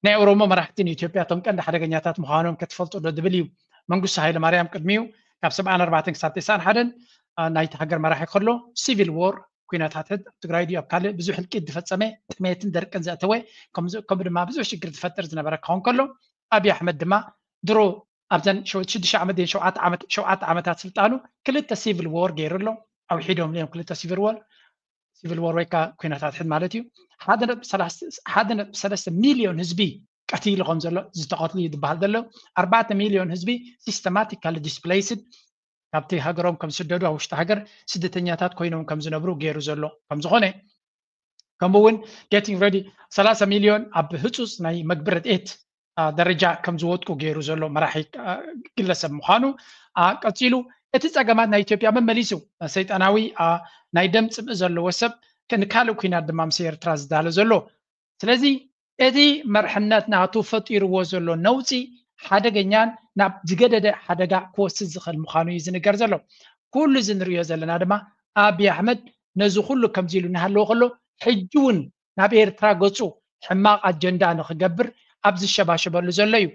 ናይ ኦሮሞ መራሕቲ ንኢትዮጵያ እቶም ቀንዲ ሓደገኛታት ምዃኖም ክትፈልጡ ዶ ዝብል እዩ መንግስቱ ሃይለማርያም ቅድሚኡ ካብ ሰብዓን ኣርባዕተን ክሳብ ተስዓን ሓደን ናይቲ ሃገር መራሒ ከሎ ሲቪል ዎር ኩናታት ሕድ ኣብ ትግራይ ድዩ ኣብ ካልእ ብዙሕ ህልቂት ዝፈጸመ፣ ጥሜትን ደርቅን ዘእተወ፣ ከምኡ ድማ ብዙሕ ሽግር ዝፈጥር ዝነበረ ክኸውን ከሎ፣ ኣብይ ኣሕመድ ድማ ድሮ ኣብዘን ሽዱሽተ ዓመት ሸውዓተ ዓመታት ስልጣኑ ክልተ ሲቪል ዎር ገይሩ ኣሎ። ኣውሒዶም እዮም ክልተ ሲቪል ዎር ሲቪል ዎር ወይ ከዓ ኩናታት ሕድ ማለት እዩ። ሓደ ነጥቢ ሰለስተ ሚሊዮን ህዝቢ ቀቲሉ ከም ዘሎ ዝተቐትሉ እዩ ዝበሃል ዘሎ። ኣርባዕተ ሚሊዮን ህዝቢ ሲስተማቲካሊ ዲስፕሌይስድ ካብቲ ሃገሮም ከም ዝስደዱ ኣብ ውሽጢ ሃገር ስደተኛታት ኮይኖም ከም ዝነብሩ ገይሩ ዘሎ ከም ዝኾነ ከምኡ እውን getting ready ሰላሳ ሚሊዮን ኣብ ህፁፅ ናይ መግቢ ረድኤት ደረጃ ከም ዝወድቁ ገይሩ ዘሎ መራሒ ግለሰብ ምዃኑ ቀፂሉ እቲ ፀገማት ናይ ኢትዮጵያ መመሊሱ ሰይጣናዊ ናይ ደም ፅምኢ ዘለዎ ሰብ ንካልእ ኩናት ድማ ምስ ኤርትራ ዝዳሎ ዘሎ ስለዚ እቲ መርሕነት ናቱ ፈጢርዎ ዘሎ ነውፂ ሓደገኛን ናብ ዝገደደ ሓደጋ ክወስድ ዝኽእል ምዃኑ እዩ ዝንገር ዘሎ። ኩሉ እዚ ንሪኦ ዘለና ድማ ኣብይ ኣሕመድ ነዚ ኩሉ ከምዚ ኢሉ እናሃለወ ከሎ ሕጂ እውን ናብ ኤርትራ ገፁ ሕማቕ ኣጀንዳ ንክገብር ኣብ ዝሸባሸበሉ ዘሎ እዩ።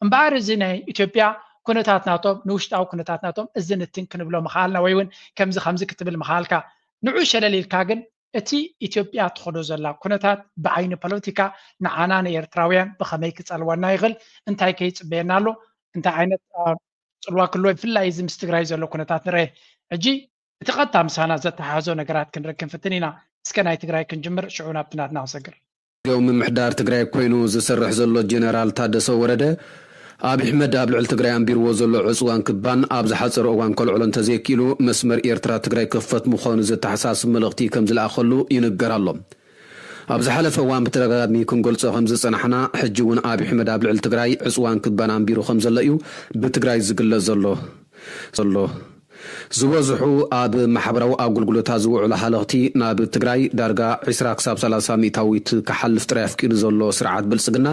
እምበኣር እዚ ናይ ኢትዮጵያ ኩነታት ናቶም ንውሽጣዊ ኩነታት ናቶም እዚ ንትን ክንብሎ ምኽኣልና ወይ እውን ከምዚ ከምዚ ክትብል ምኽኣልካ ንዑ ሸለል ኢልካ ግን እቲ ኢትዮጵያ ትኸዶ ዘላ ኩነታት ብዓይኒ ፖለቲካ ንዓና ንኤርትራውያን ብኸመይ ክጸልወና ይኽእል እንታይ ከይጽበየና ኣሎ እንታይ ዓይነት ጽልዋ ክሎ ብፍላይ እዚ ምስ ትግራይ ዘሎ ኩነታት ንርአ ሕጂ እቲ ቀጥታ ምሳና ዘተሓዞ ነገራት ክንርኢ ክንፍትን ኢና እስከ ናይ ትግራይ ክንጅምር ሽዑ ናብቲ ናትና ክሰግር ጊዜያዊ ምምሕዳር ትግራይ ኮይኑ ዝሰርሕ ዘሎ ጀነራል ታደሰ ወረደ ኣብይ ኣሕመድ ኣብ ልዕሊ ትግራይ ኣንቢርዎ ዘሎ ዕፅዋን ክባን ኣብ ዝሓፀረ እዋን ከልዕሎ እንተዘይክኢሉ መስመር ኤርትራ ትግራይ ክኽፈት ምዃኑ ዘተሓሳስብ መልእኽቲ ከም ዝለኣኸሉ ይንገር ኣሎ። ኣብ ዝሓለፈ እዋን ብተደጋጋሚ ክንገልፆ ከም ዝፀናሕና ሕጂ እውን ኣብይ ኣሕመድ ኣብ ልዕሊ ትግራይ ዕፅዋን ክባን ኣንቢሩ ከም ዘሎ እዩ ብትግራይ ዝግለፅ ዘሎ ዘሎ ዝበዝሑ ኣብ ማሕበራዊ ኣገልግሎታት ዝውዕሉ ሃለኽቲ ናብ ትግራይ ዳርጋ ዕስራ ክሳብ ሰላሳ ሚእታዊት ክሓልፍ ጥራይ ኣፍቂዱ ዘሎ ስርዓት ብልፅግና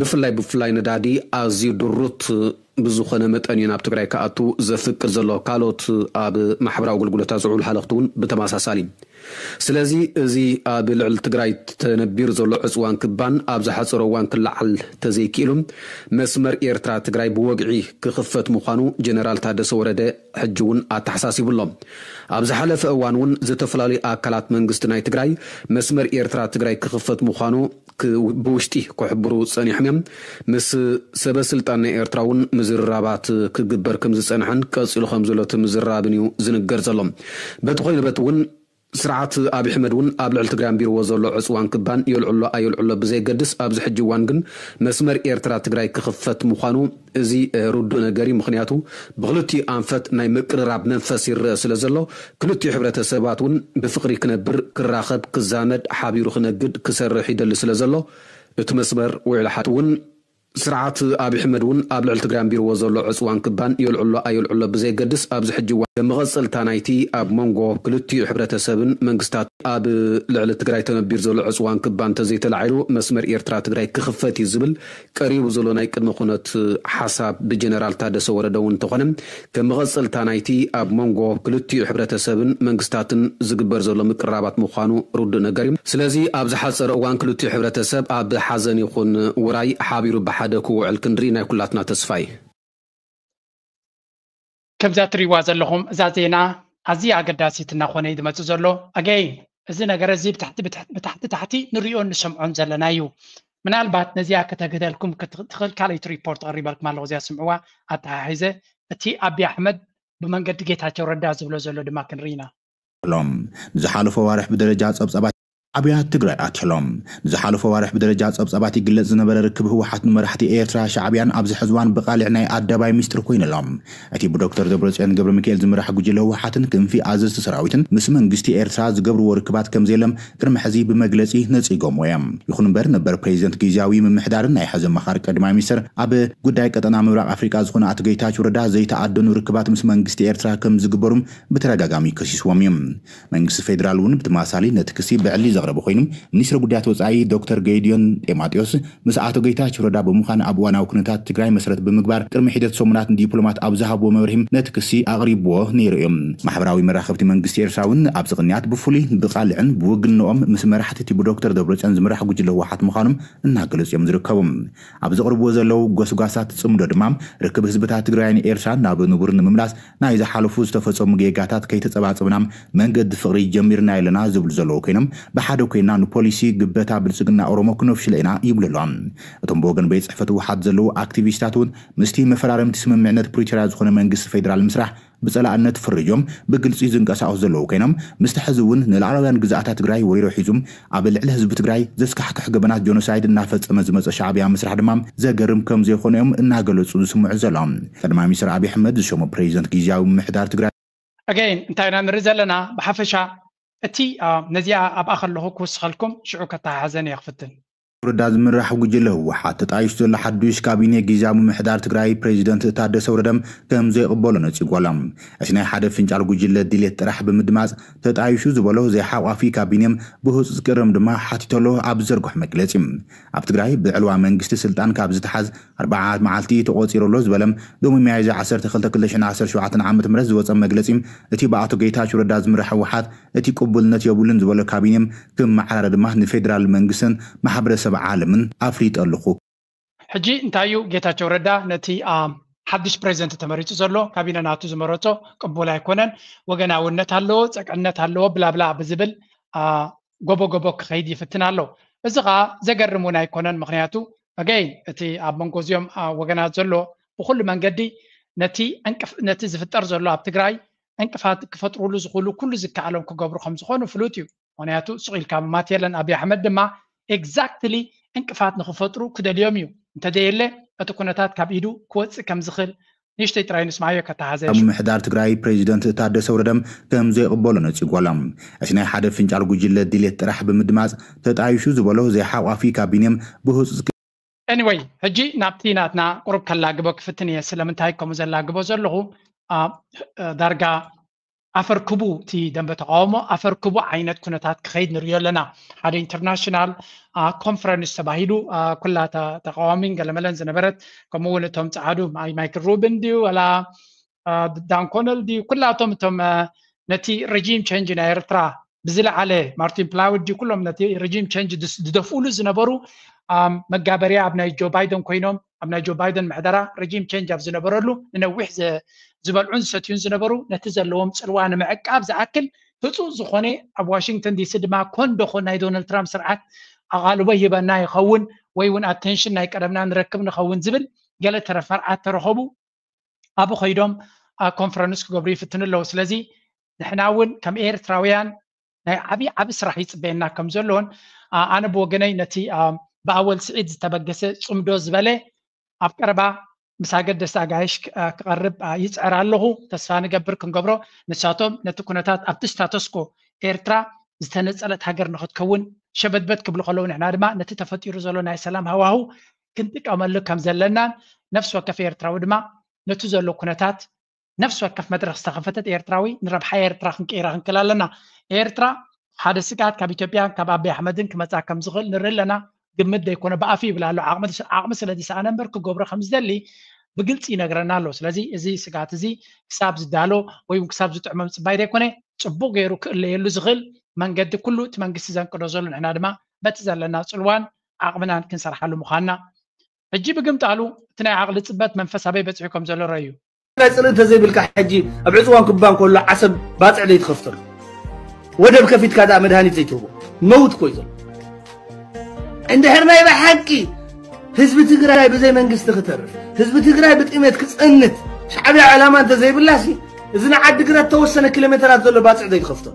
ብፍላይ ብፍላይ ነዳዲ ኣዝዩ ድሩት ብዝኾነ መጠን እዩ ናብ ትግራይ ክኣቱ ዘፍቅድ ዘሎ ካልኦት ኣብ ማሕበራዊ ኣገልግሎታት ዝውዕሉ ሃለኽቲ እውን ብተመሳሳሊ ስለዚ እዚ ኣብ ልዕሊ ትግራይ ተነቢር ዘሎ ዕፅዋን ክባን ኣብ ዝሓፀረ እዋን ክለዓል ተዘይክኢሉ መስመር ኤርትራ ትግራይ ብወግዒ ክኽፈት ምዃኑ ጀነራል ታደሰ ወረደ ሕጂ እውን ኣተሓሳሲቡ ኣሎ። ኣብ ዝሓለፈ እዋን እውን ዝተፈላለዩ ኣካላት መንግስቲ ናይ ትግራይ መስመር ኤርትራ ትግራይ ክኽፈት ምዃኑ ብውሽጢ ክሕብሩ ፀኒሖም እዮም። ምስ ሰበ ስልጣን ናይ ኤርትራ እውን ምዝርራባት ክግበር ከም ዝፀንሐን ቀፂሉ ከም ዘሎ እቲ ምዝርራብን እዩ ዝንገር ዘሎ። በቲ ኮይኑ በቲ እውን ስርዓት ኣብይ ኣሕመድ እውን ኣብ ልዕሊ ትግራይ ኣንቢርዎ ዘሎ ዕፅዋን ክባን የልዕሎ ኣየልዕሎ ብዘይገድስ ኣብዚ ሕጂ እዋን ግን መስመር ኤርትራ ትግራይ ክኽፈት ምዃኑ እዚ ርዱእ ነገር እዩ። ምኽንያቱ ብክልቲኡ ኣንፈት ናይ ምቅርራብ መንፈስ ይረአ ስለ ዘሎ ክልቲኡ ሕብረተሰባት እውን ብፍቕሪ ክነብር፣ ክራኸብ፣ ክዛመድ፣ ሓቢሩ ክነግድ፣ ክሰርሕ ይደሊ ስለ ዘሎ እቲ መስመር ውዕሊ ሓ እውን ስርዓት ኣብይ ኣሕመድ እውን ኣብ ልዕሊ ትግራይ ኣንቢርዎ ዘሎ ዕፅዋን ክባን የልዕሎ ኣየልዕሎ ብዘይገድስ ኣብዚ ሕጂ እዋን ከም መቐፀልታ ናይቲ ኣብ መንጎ ክልቲኡ ሕብረተሰብን መንግስታት ኣብ ልዕሊ ትግራይ ተነቢር ዘሎ ዕፅዋን ክባን እንተዘይተላዒሉ መስመር ኤርትራ ትግራይ ክኽፈት እዩ ዝብል ቀሪቡ ዘሎ ናይ ቅድመ ኩነት ሓሳብ ብጀነራል ታደሰ ወረደ እውን እንተኾነ ከም መቐፀልታ ናይቲ ኣብ መንጎ ክልቲኡ ሕብረተሰብን መንግስታትን ዝግበር ዘሎ ምቅርራባት ምዃኑ ርዱእ ነገር እዩ። ስለዚ ኣብ ዝሓፀረ እዋን ክልቲኡ ሕብረተሰብ ኣብ ሓዘን ይኹን ውራይ ሓቢሩ ብሓደ ክውዕል ክንርኢ ናይ ኩላትና ተስፋ እዩ። ከምዛ ትሪዋ ዘለኹም እዛ ዜና ኣዝያ ኣገዳሲት እናኾነ እዩ ዝመፅእ ዘሎ ኣገይ እዚ ነገር እዚ ብታሕቲ ብታሕቲ ታሕቲ ንሪኦን ንሰምዖን ዘለና እዩ ምናልባት ነዚኣ ከተግህደልኩም ክትኽእል ካልኣይቲ ሪፖርት ቀሪበልኩም ኣለኹ እዚኣ ስምዕዋ ኣተሓሒዘ እቲ ኣቢ ኣሕመድ ብመንገዲ ጌታቸው ረዳ ዝብሎ ዘሎ ድማ ክንርኢ ኢና። ሎም ንዝሓለፎ ዋርሕ ብደረጃ ጸብጻባት ሻዕብያ ትግራይ ኣትሎም። ንዝሓለፎ ዋርሕ ብደረጃ ጸብጻባት ይግለጽ ዝነበረ ርክብ ህወሓት ንመራሕቲ ኤርትራ ሻዕብያን ኣብዚ ሕዝዋን ብቃልዕ ናይ ኣደባይ ሚስጥር ኮይንሎም። እቲ ብዶክተር ደብረጽዮን ገብረ ሚካኤል ዝምራሕ ጉጅለ ህወሓትን ክንፊ ኣዘዝቲ ሰራዊትን ምስ መንግስቲ ኤርትራ ዝገብርዎ ርክባት ከም ዘየለም ቅድሚ ሕዚ ብመግለጺ ነጺጎምዎ እዮም። ይኹን እምበር ነበር ፕሬዚደንት ግዝያዊ ምምሕዳርን ናይ ሕዚ ኣማኻሪ ቀዳማይ ሚኒስትር ኣብ ጉዳይ ቀጠና ምብራቕ ኣፍሪቃ ዝኾነ ኣቶ ጌታቸው ረዳ ዘይተኣደኑ ርክባት ምስ መንግስቲ ኤርትራ ከም ዝግበሩም ብተደጋጋሚ ከሲስዎም እዩ። መንግስቲ ፌዴራል እውን ብተመሳሳሊ ነቲ ክሲ ብዕሊ ዘቕ ረቡዕ ኮይኑ፣ ሚኒስትሪ ጉዳያት ወጻኢ ዶክተር ጌዲዮን ጢሞቴዎስ ምስ ኣቶ ጌታቸው ረዳ ብምዃን ኣብ እዋናዊ ኩነታት ትግራይ መሰረት ብምግባር ቅድሚ ሒደት ሰሙናት ንዲፕሎማት ኣብ ዝሃብዎ መብርሂ ነቲ ክሲ ኣቕሪብዎ ነይሩ እዩ። ማሕበራዊ መራኸብቲ መንግስቲ ኤርትራ እውን ኣብዚ ቅንያት ብፍሉይ ብቓልዕን ብውግንኦም ምስ መራሕቲ እቲ ብዶክተር ደብረጽዮን ዝምራሕ ጉጅለ ህወሓት ምዃኖም እናገለጹ እዮም ዝርከቡ። ኣብ ዘቕርብዎ ዘለዉ ጎስጓሳት ጽምዶ ድማ ርክብ ህዝብታት ትግራይን ኤርትራን ናብ ንቡር ንምምላስ ናይ ዝሓለፉ ዝተፈጸሙ ጌጋታት ከይተጸባጸብና መንገዲ ፍቕሪ ጀሚርና ኣለና ዝብሉ ዘለዉ ኮይኖም፣ ብሓደ ኮይና ንፖሊሲ ግበታ ብልጽግና ኦሮሞ ክነፍሽሎ ኢና ይብሉ ኣለዉ። እቶም ብወገን ቤት ጽሕፈት ህወሓት ዘለዉ ኣክቲቪስታት እውን ምስቲ መፈራረምቲ ስምምዕነት ፕሪቶርያ ዝኾነ መንግስቲ ፌደራል ምስራሕ ብጸላእነት ፍርዮም ብግልጺ ዝንቀሳቐሱ ዘለዉ ኮይኖም፣ ምስቲ ሕዚ እውን ንላዕላውያን ግዛኣታት ትግራይ ወሪሮ ሒዙ ኣብ ልዕሊ ህዝቢ ትግራይ ዘስካሕክሕ ገበናት ጆኖሳይድ እናፈጸመ ዝመጸ ሻዕብያ ምስራሕ ድማ ዘገርም ከም ዘይኮነ እዮም እናገለጹ ዝስምዑ ዘለዉ። ቀዳማይ ሚኒስትር ኣብይ ኣሕመድ ዝሸሞ ፕሬዚደንት ግዝያዊ ምምሕዳር ትግራይ ኣገይን እንታይ ኢና ንርኢ ዘለና? ብሓፈሻ እቲ ነዚኣ ኣብኣ ከለኹ ክውስኸልኩም ሽዑ ከተሓሕዘን እየ ክፍትን። ረዳ ዝምራሕ ጉጅለ ህወሓት ተጣይሹ ዘሎ ሓዱሽ ካቢኔ ግዝያዊ ምምሕዳር ትግራይ ፕሬዚደንት ታደሰ ወረደ ከም ዘይቕበሎ ነጺጉ ኣሎ። እቲ ናይ ሓደ ፍንጫል ጉጅለ ድሌት ጥራሕ ብምድማፅ ተጣይሹ ዝበሎ ዘይሓቋፊ ካቢኔ ብህፁፅ ክእረም ድማ ሓቲቱ ኣሎ ኣብ ዝዘርግሖ መግለፂ። ኣብ ትግራይ ብዕልዋ መንግስቲ ስልጣን ካብ ዝተሓዝ ኣርብዓ መዓልቲ ተቖፂሩ ኣሎ ዝበለ ሎሚ ሚያዝያ ዓሰርተ ክልተ ክልተ ሽሕን ዓሰርተ ሸውዓተን ዓመተ ምህረት ዝወፀ መግለፂ እቲ ብኣቶ ጌታቸው ረዳ ዝምራሕ ህወሓት እቲ ቅቡልነት የብሉን ዝበሎ ካቢኔ ክመዓራረ ድማ ንፌደራል መንግስትን ማሕበረሰብ ዓለምን ኣፍሊጠ ኣለኹ። ሕጂ እንታይ እዩ ጌታቸው ረዳ ነቲ ሓድሽ ፕሬዚደንት ተመሪጹ ዘሎ ካቢነ ናቱ ዝመረጾ ቅቡል ኣይኮነን፣ ወገናውነት ኣለዎ፣ ጸቅዕነት ኣለዎ ብላብላ ብዝብል ጎቦ ጎቦ ክኸይድ ይፍትን ኣሎ። እዚ ኸዓ ዘገርም እውን ኣይኮነን። ምክንያቱ ኣገይን እቲ ኣብ መንጎ እዚኦም ወገናት ዘሎ ብኩሉ መንገዲ ነቲ ዝፍጠር ዘሎ ኣብ ትግራይ ዕንቅፋት ክፈጥሩሉ ዝኽእሉ ኩሉ ዝከኣሎም ክገብሩ ከም ዝኾኑ ፍሉጥ እዩ። ምክንያቱ ስቕ ኢልካ ምማት የለን። ኣብይ ኣሕመድ ድማ ኤግዛክትሊ ዕንቅፋት ንኽፈጥሩ ክደልዮም እዩ። እንተዘየለ እቲ ኩነታት ካብ ኢዱ ክወፅእ ከም ዝኽእል ንእሽተይ ጥራይ ንስማዮ ከተሓዘ። ምምሕዳር ትግራይ ፕሬዚደንት ታደሰ ወረደ ከም ዘይቕበሎ ነፂጉ ኣሎ። እቲ ናይ ሓደ ፍንጫል ጉጅለ ድሌት ጥራሕ ብምድማፅ ተጣይሹ ዝበሎ ዘይሓቋፊ ካቢኔ ብህፁፅ ኤኒወይ ሕጂ ናብቲ ናትና ቁሩብ ከላግቦ ክፍትን እየ። ስለምንታይ ከምኡ ዘላግቦ ዘለኹ ዳርጋ ኣፈርክቡ እቲ ደንበ ተቃውሞ ኣፈርክቡ ዓይነት ኩነታት ክኸይድ ንሪኦ ኣለና። ሓደ ኢንተርናሽናል ኮንፈረንስ ተባሂሉ ኩላ ተቃዋሚን ገለመለን ዝነበረት ከምኡ እውን እቶም ፀዓዱ ማይክል ሩብን ድዩ ወላ ዳን ኮነል ድዩ ኩላቶም እቶም ነቲ ሬጂም ቸንጅ ናይ ኤርትራ ብዝለዓለ ማርቲን ፕላውድ ድዩ ኩሎም ነቲ ሬጂም ቸንጅ ዝደፍኡሉ ዝነበሩ መጋበርያ ኣብ ናይ ጆ ባይደን ኮይኖም ኣብ ናይ ጆ ባይደን ምሕደራ ሬጂም ቸንጅ ኣብ ዝነበረሉ ንነዊሕ ዝበልዑን ዝሰትዩን ዝነበሩ ነቲ ዘለዎም ፅልዋ ንምዕቃብ ዝኣክል ህፁፅ ዝኾነ ኣብ ዋሽንግተን ዲሲ ድማ ኮንዶኾ ናይ ዶናልድ ትራምፕ ስርዓት ኣቓልቦ ይህበና ይኸውን ወይ እውን ኣቴንሽን ናይ ቀደምና ንረክብ ንኸውን ዝብል ገለ ተረፈርዓት ተረኸቡ ኣብኡ ከይዶም ኮንፈረንስ ክገብሩ ይፍትኑ ኣለዉ። ስለዚ ንሕና እውን ከም ኤርትራውያን ናይ ዓብዪ ዓብዪ ስራሕ ይፅበየና ከም ዘሎን ኣነ ብወገነይ ነቲ ብኣወል ስዒድ ዝተበገሰ ፅምዶ ዝበለ ኣብ ቀረባ ምስ ኣገደስቲ ኣጋይሽ ክቐርብ ይፅዕር ኣለኹ። ተስፋ ንገብር ክንገብሮ ንሳቶም ነቲ ኩነታት ኣብቲ ስታተስኮ ኤርትራ ዝተነፀለት ሃገር ንክትከውን ሸበድበድ ክብሉ ከለዉ ንሕና ድማ ነቲ ተፈጢሩ ዘሎ ናይ ሰላም ሃዋሁ ክንጥቀመሉ ከም ዘለናን ነፍሲ ወከፍ ኤርትራዊ ድማ ነቲ ዘሎ ኩነታት ነፍሲ ወከፍ መድረኽ ዝተኸፈተት ኤርትራዊ ንረብሓ ኤርትራ ክንቀይራ ክንክእል ኣለና። ኤርትራ ሓደ ስግኣት ካብ ኢትዮጵያን ካብ ኣቢ ኣሕመድን ክመፃ ከም ዝኽእል ንርኢ ኣለና። ግምት ዘይኮነ ብኣፍ ይብል ኣሎ። ዓቕሚ ስለ ዝሰኣነ እምበር ክገብሮ ከም ዝደሊ ብግልፂ ይነግረና ኣሎ። ስለዚ እዚ ስግኣት እዚ ክሳብ ዝዳሎ ወይ እውን ክሳብ ዝጥዕሞ ምፅባይ ዘይኮነ ፅቡቕ ገይሩ ክእለየሉ ዝኽእል መንገዲ ኩሉ እቲ መንግስቲ ዘንቅዶ ዘሎ ንሕና ድማ በቲ ዘለና ፅልዋን ዓቕምናን ክንሰርሓሉ ምዃንና ሕጂ ብግምጣሉ እቲ ናይ ዓቕሊ ፅበት መንፈስ ኣበይ በፂሑ ከም ዘሎ ረዩ። ናይ ፅልኢ እንተዘይብልካ ሕጂ ኣብ ዕፅዋን ክባ እንከሎ ዓሰብ ባፅዕ ዘይትኸፍተሉ ወደብ ከፊትካ ደኣ መድሃኒት ዘይትህቦ መውት እኮ እዩ ዘሎ። እንድሕር ናይ ብሓቂ ህዝቢ ትግራይ ብዘይ መንግስቲ ክተርፍ ህዝቢ ትግራይ ብጥሜት ክፀንት ሻዕብያ ዕላማ እንተዘይብላሲ እዚ ንዓዲ ግራት ተወሰነ ኪሎ ሜተራት ዘሎ ባፅዕ ዘይትኸፍተሉ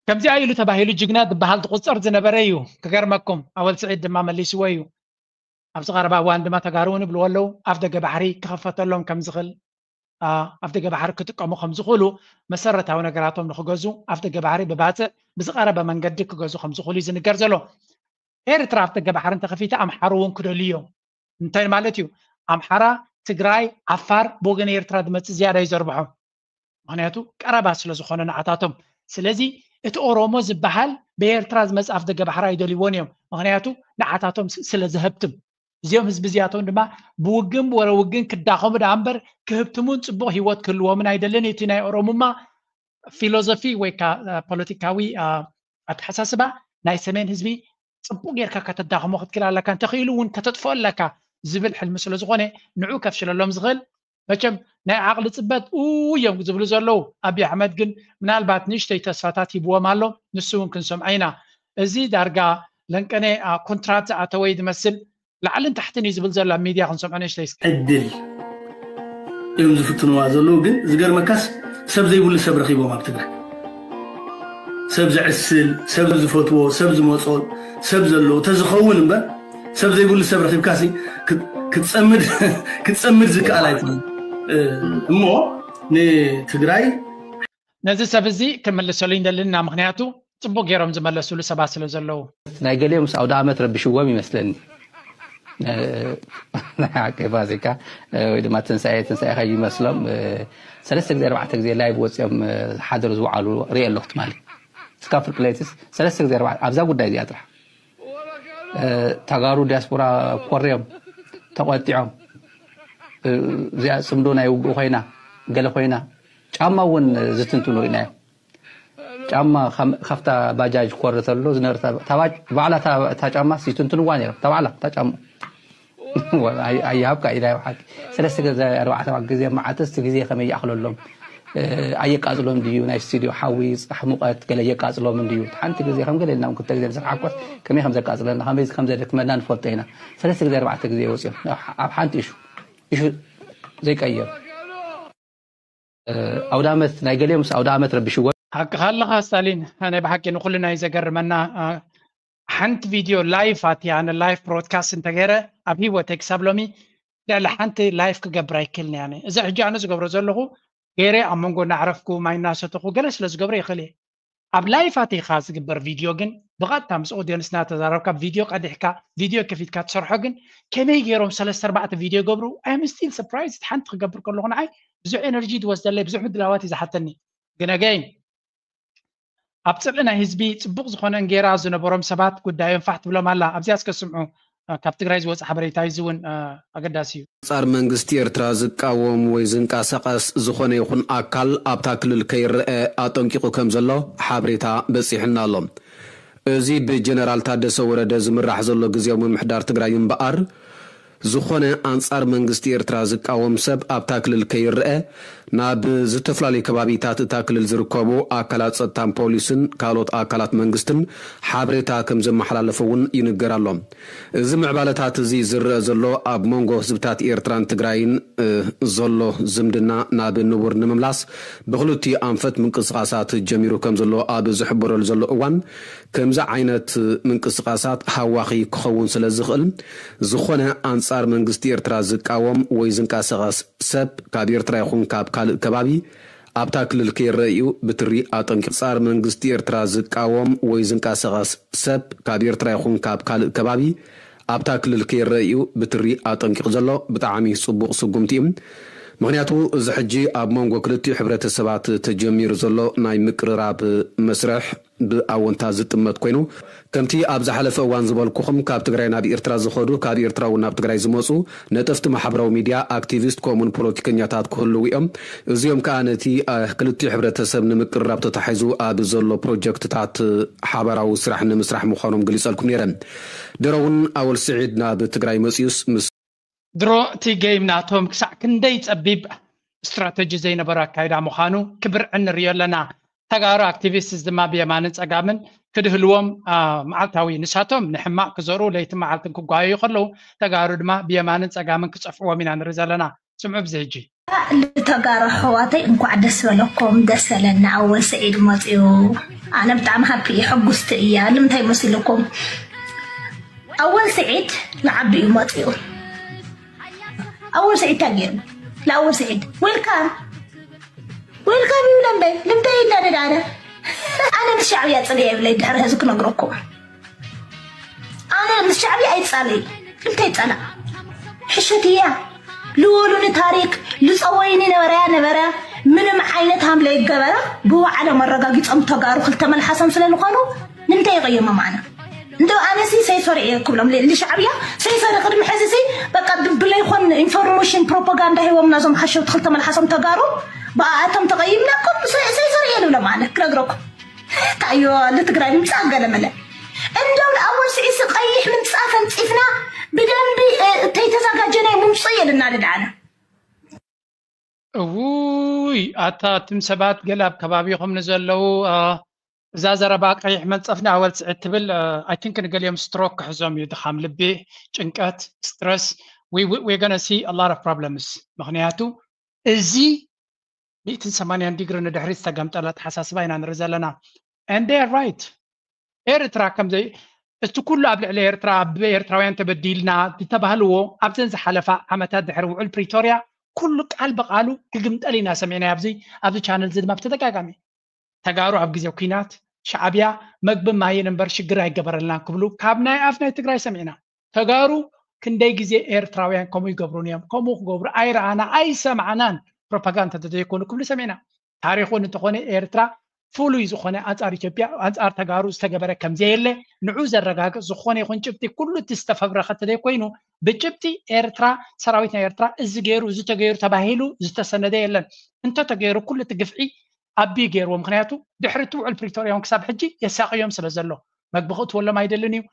ከምዚኣ ኢሉ ተባሂሉ ጅግና ዝበሃል ዝቑፀር ዝነበረ እዩ። ክገርመኩም ኣወል ስዒድ ድማ መሊስዎ እዩ። ኣብዚ ቀረባ እዋን ድማ ተጋሩ እውን ይብልዎ ኣለዉ ኣፍ ደገ ባሕሪ ክኸፈተሎም ከም ዝኽእል ኣፍ ደገ ባሕሪ ክጥቀሙ ከም ዝኽእሉ መሰረታዊ ነገራቶም ንክገዙ ኣፍ ደገ ባሕሪ ብባፅዕ ብዝቐረበ መንገዲ ክገዙ ከም ዝኽእሉ እዩ ዝንገር ዘሎ። ኤርትራ ኣፍ ደገ ባሕሪ እንተኸፊታ ኣምሓሩ እውን ክደልዩ እዮም። እንታይ ማለት እዩ? ኣምሓራ፣ ትግራይ፣ ዓፋር ብወገን ኤርትራ ዝመፅእ ዝያዳ እዩ ዘርብሖም። ምክንያቱ ቀረባ ስለ ዝኾነ ንዓታቶም ስለዚ እቲ ኦሮሞ ዝበሃል ብኤርትራ ዝመጽእ ኣፍደገ ባሕሪ ኣይደልይዎን እዮም። ምኽንያቱ ንዓታቶም ስ- ስለ ዘህብትም። እዚኦም ህዝቢ እዚኣቶም ድማ ብውግን ብወረ ውግን ክዳኸሙ ደኣ እምበር ክህብትሙን ጽቡቕ ህይወት ክህልዎምን ኣይደልን። እቲ ናይ ኦሮሙማ ፊሎዞፊ ወይ ከዓ ፖለቲካዊ ኣተሓሳስባ ናይ ሰሜን ህዝቢ ጽቡቕ ጌርካ ከተዳኽሞ ክትክእል ኣለካ፣ እንተኽኢሉ እውን ከተጥፍኦ ኣለካ ዝብል ሕልሚ ስለ ዝኾነ ንዑ ከፍሽለሎም ዝኽእል መቸም ናይ ዓቕሊ ጽበት ኡ እዮም ዝብሉ ዘለዉ። ኣብይ ኣሕመድ ግን ምናልባት ንእሽተይ ተስፋታት ሂብዎም ኣሎ፣ ንሱ እውን ክንሰምዖ ኢና። እዚ ዳርጋ ለንቀነ ኮንትራት ዝኣተወ እዩ ዝመስል። ላዕልን ታሕትን እዩ ዝብል ዘሎ ኣብ ሚድያ ክንሰምዖ ንእሽተይ እስኪ። ዕድል እዮም ዝፍትንዋ ዘለዉ። ግን ዝገርመካስ ሰብ ዘይብሉ ሰብ ረኺቦም ኣብ ትግራይ። ሰብ ዘዕስል፣ ሰብ ዝፈትዎ፣ ሰብ ዝመጾ፣ ሰብ ዘለዎ ተዝኸውን እምበር ሰብ ዘይብሉ ሰብ ረኺብካሲ ክት- ክትጸምድ ክትጸምድ ዝከኣል ኣይኮነን። እ፣ እሞ ንትግራይ ነዚ ሰብ እዚ ክምልሰሉ ይደልን ኢና፣ ምኽንያቱ ጽቡቕ ገይሮም ዝመለሱሉ ሰባት ስለ ዘለዉ። ናይ ገሊኦም ምስ ኣውደ ኣመት ረቢሽዎም ይመስለኒ። እ፣ ናይ ሓቂ ፋሲካ እ፣ ወይ ድማ ትንሳኤ ትንሳኤ ከይመስሎም እ፣ ሰለስተ ግዜ ኣርባዕተ ግዜ ላይቭ ወፂኦም እ፣ ዝሓደሩ ዝወዓሉ ሪኤ ኣለኹ ትማሊ። እስካብ ፍርቂ ለይትስ ሰለስተ ግዜ ኣርባዕተ ኣብዛ ጉዳይ እዚኣ ጥራሕ እ፣ ተጋሩ ዲያስፖራ ኮርዮም ተቆጢዖም እ፣ እዚኣ ፅምዶ ናይ ውግእ ኮይና ገለ ኮይና ጫማ እውን ዝትንትኑ ርኢናዮም። ጫማ ካብታ ባጃጅ ኮር ተሎ ዝነበረ ባዕላ እታ ጫማ ይትንትንዋ ነይሮም። እታ ባዕላ እታ ጫማ ኣይሃብካ ኢላ ሓቂ ሰለስተ ግዜ ኣርባዕተ ግዜ መዓልቲ እቲ ግዜ ከመይ ይኣኽለሎም ኣየቃፅሎም ድዩ ናይ ስቱዲዮ ሓዊ ፅራሕ ሙቀት ገለ የቃፅሎም እንድዩ ሓንቲ ግዜ ከም ገለ ኢልና ክልተ ግዜ ዝረሓኮስ ከመይ ከም ዘቃፅለና ከመይ ከም ዘደክመና ንፈልጦ ኢና። ሰለስተ ግዜ ኣርባዕተ ግዜ ወፅዮም ኣብ ሓንቲ እሹ እሹ ዘይቀየር ኣውደ ዓመት ናይ ገሊኦም ምስ ኣውደ ዓመት ረቢሽዎ። ሓቅኻ ኣለኻ ስታሊን፣ ናይ ብሓቂ ንኹልና እዩ ዘገርመና። ሓንቲ ቪድዮ ላይፍ ኣትያ ኣነ ላይፍ ብሮድካስት እንተገይረ ኣብ ህይወተይ ክሳብ ሎሚ ልዕሊ ሓንቲ ላይፍ ክገብር ኣይክልኒ ኣነ። እዚ ሕጂ ኣነ ዝገብሮ ዘለኹ ገይረ ኣብ መንጎ እናዕረፍኩ ማይ እናሰተኹ ገለ ስለ ዝገብሮ ይኽእል እየ። ኣብ ላይፍ ኣቲኻ ዝግበር ቪድዮ ግን ብቐጥታ ምስ ኦድየንስ እናተዛረብካ ቪድዮ ቀዲሕካ ቪድዮ ከፊትካ ትሰርሖ ግን ከመይ ገይሮም ሰለስተ ኣርባዕተ ቪድዮ ይገብሩ? I am still surprised። ሓንቲ ክገብር ከለኹ ንዓይ ብዙሕ ኤነርጂ ዝወስደለይ ብዙሕ ምድላዋት እዩ ዝሓተኒ። ግን ኣገይን ኣብ ፅልኢ ናይ ህዝቢ ፅቡቕ ዝኾነ እንጌራ ዝነበሮም ሰባት ጉዳዮም ፋሕ ትብሎም ኣላ። ኣብዚኣ እስከ ስምዑ። ካብ ትግራይ ዝወፀ ሓበሬታ እዩ፣ እዚ እውን ኣገዳሲ እዩ። ኣንጻር መንግስቲ ኤርትራ ዝቃወም ወይ ዝንቀሳቐስ ዝኾነ ይኹን ኣካል ኣብታ ክልል ከይረኣ ኣጠንቂቑ ከም ዘሎ ሓበሬታ በጺሑና ኣሎ። እዚ ብጀነራል ታደሰ ወረደ ዝምራሕ ዘሎ ግዝያዊ ምምሕዳር ትግራይ እምበኣር፣ ዝኾነ ኣንጻር መንግስቲ ኤርትራ ዝቃወም ሰብ ኣብታ ክልል ከይረኣ ናብ ዝተፈላለዩ ከባቢታት እታ ክልል ዝርከቡ ኣካላት ጸጥታን ፖሊስን ካልኦት ኣካላት መንግስትን ሓበሬታ ከም ዘመሓላለፈ እውን ይንገር ኣሎ። እዚ ምዕባለታት እዚ ዝረአ ዘሎ ኣብ መንጎ ህዝብታት ኤርትራን ትግራይን ዘሎ ዝምድና ናብ ንቡር ንምምላስ ብክልቲኡ ኣንፈት ምንቅስቃሳት ጀሚሩ ከም ዘሎ ኣብ ዝሕበረሉ ዘሎ እዋን ከምዚ ዓይነት ምንቅስቃሳት ሃዋኺ ክኸውን ስለ ዝኽእል ዝኾነ ኣንጻር መንግስቲ ኤርትራ ዝቃወም ወይ ዝንቀሳቐስ ሰብ ካብ ኤርትራ ይኹን ካብ ካልእ ከባቢ ኣብታ ክልል ከይረአ እዩ ብትሪ ኣጠንቂቑ። ኣንጻር መንግስቲ ኤርትራ ዝቃወም ወይ ዝንቀሳቐስ ሰብ ካብ ኤርትራ ይኹን ካብ ካልእ ከባቢ ኣብታ ክልል ከይረአ እዩ ብትሪ ኣጠንቂቑ ዘሎ። ብጣዕሚ ጽቡቕ ስጉምቲ እዩ። ምኽንያቱ እዚ ሕጂ ኣብ መንጎ ክልቲኡ ሕብረተሰባት ተጀሚሩ ዘሎ ናይ ምቅርራብ መስርሕ ብኣወንታ ዝጥመት ኮይኑ፣ ከምቲ ኣብ ዝሓለፈ እዋን ዝበልኩኹም ካብ ትግራይ ናብ ኤርትራ ዝኸዱ ካብ ኤርትራ እውን ናብ ትግራይ ዝመፁ ነጠፍቲ ማሕበራዊ ሚድያ ኣክቲቪስት ከምኡውን ፖለቲከኛታት ክህልዉ እዮም። እዚኦም ከዓ ነቲ ክልቲኡ ሕብረተሰብ ንምቅርራብ ተታሒዙ ኣብ ዘሎ ፕሮጀክትታት ሓበራዊ ስራሕ ንምስራሕ ምዃኖም ገሊፀልኩም ነይረ። ድሮ እውን ኣወል ስዒድ ናብ ትግራይ መፅዩስ ምስ ድሮ እቲ ጌም ናቶም ክሳዕ ክንደይ ጸቢብ ስትራተጂ ዘይነበሮ ኣካይዳ ምዃኑ ክብርዕ ንርእዮ ኣለና። ተጋሩ ኣክቲቪስትስ ድማ ብየማንን ጸጋምን ክድህልዎም መዓልታዊ ንሳቶም ንሕማቕ ክዘርኡ ለይትን መዓልትን ክጓየዩ ከለዉ ተጋሩ ድማ ብየማንን ጸጋምን ክጸፍዕዎም ኢና ንርኢ ዘለና። ስምዑ ብዚ ሕጂ። ልተጋሩ ኣሕዋተይ እንኳዕ ደስ በለኩም ደስ በለና ኣወል ስዒድ መፅዩ ኣነ ብጣዕሚ ሃፒ እየ ሕጉስቲ እያ ልምንታይ መሲልኩም ኣወል ስዒድ ንዓቢ እዩ መፅዩ ኣወል ስዒድ እንታይ ገይሩ ንኣወል ስዒድ ዌልካም ዌልካም ይብለ እምበይ ልምንታይ ይናደድ ኣነ ኣነ ምስ ሻዕብያ ፅልየ የብለይ ድሕሪ ሕዚ ክነግረኩም ኣነ ምስ ሻዕብያ ኣይፃለይ እንታይ ፀላ ሕሸት እያ ልወሉኒ ታሪክ ልፀወይኒ ነበረያ ነበረያ ምንም ዓይነት ሃምለ ይገበራ ብባዕሎም ኣረጋጊጾም ተጋሩ ክልተ መልሓሶም ስለ ዝኾኑ ንምንታይ ይቕየሞም ኣነ? እንዶ ኣነሲ ሰይፈር እየ ክብሎም ለ- ልሻዕብያ ሰይፈር ቅድሚ ሕዚ ሲ በቃ ብ- ብለይኮን ኢንፎርሜሽን ፕሮፓጋንዳ ሂቦምና እዞም ሓሸውቲ ክልተ መልሓሶም ተጋሩ ብኣኣቶም ተቐይምናኩም ሰ- ሰይፈር እየ ልብሎም ኣነ ክነግረኩም። ታዮ ልትግራይ ምምፃእ ገለመለ እንደው ንኣወል ስዒሲ ቀይሕ ምንፃፍ ኣንፂፍና ብደንቢ እ፣ ተይተዘጋጀናይ ምምፁ እየ ልናደድ ኣነ። እውይ ኣታ እትም ሰባት ገለ ኣብ ከባቢኹም ንዘለዉ አ፣ እዛ ዘረባ ቀይሕ መንፀፍ ንኣወል ስዒድ ትብል ኣይ ቲንክ ንገሊኦም ስትሮክ ክሕዞም እዩ ድኻም ልቢ፣ ጭንቀት፣ ስትረስ። We gonna see a lot of problems። ምክንያቱ እዚ ሚእትን ሰማንያን ዲግሪ ንድሕሪት ዝተገምጠለ ኣተሓሳስባ ኢና ንርኢ ዘለና። And they are right። ኤርትራ ከምዘይ እቲ ኩሉ ኣብ ልዕሊ ኤርትራ ኣብ ኤርትራውያን ተበዲልና ዝተባህልዎ ኣብዘን ዝሓለፋ ዓመታት ድሕሪ ውዕል ፕሪቶርያ ኩሉ ቃል ብቃሉ ክግምጠል ኢና ሰሚዕና ኣብዚ ኣብዚ ቻነል እዚ ድማ ብተደጋጋሚ ተጋሩ ኣብ ግዜ ኩናት ሻዕብያ መግቢ ማይን እምበር ሽግር ኣይገበረልናን ክብሉ ካብ ናይ ኣፍ ናይ ትግራይ ሰሚዕና። ተጋሩ ክንደይ ግዜ ኤርትራውያን ከምኡ ይገብሩን እዮም፣ ከምኡ ክገብሩ ኣይረኣና ኣይሰማዕናን፣ ፕሮፓጋንዳ ተዘይኮኑ ክብሉ ሰሚዕና። ታሪኹ እንተኾነ ኤርትራ ፍሉይ ዝኾነ ኣንጻር ኢትዮጵያ ኣንጻር ተጋሩ ዝተገበረ ከምዘየለ ንዑ ዘረጋግጽ ዝኾነ ይኹን ጭብጢ ኩሉ እቲ ዝተፈብረኸ ተዘይኮይኑ ብጭብጢ ኤርትራ ሰራዊት ናይ ኤርትራ እዚ ገይሩ እዚ ተገይሩ ተባሂሉ ዝተሰነደ የለን። እንተተገይሩ ኩሉ እቲ ግፍዒ ኣቢ ገይርዎ። ምክንያቱ ድሕሪ እቲ ውዕል ፕሪቶርያ እውን ክሳብ ሕጂ የሳቅዮም ስለ ዘሎ መግቢ ክእትወሎም ኣይደልን እዩ፣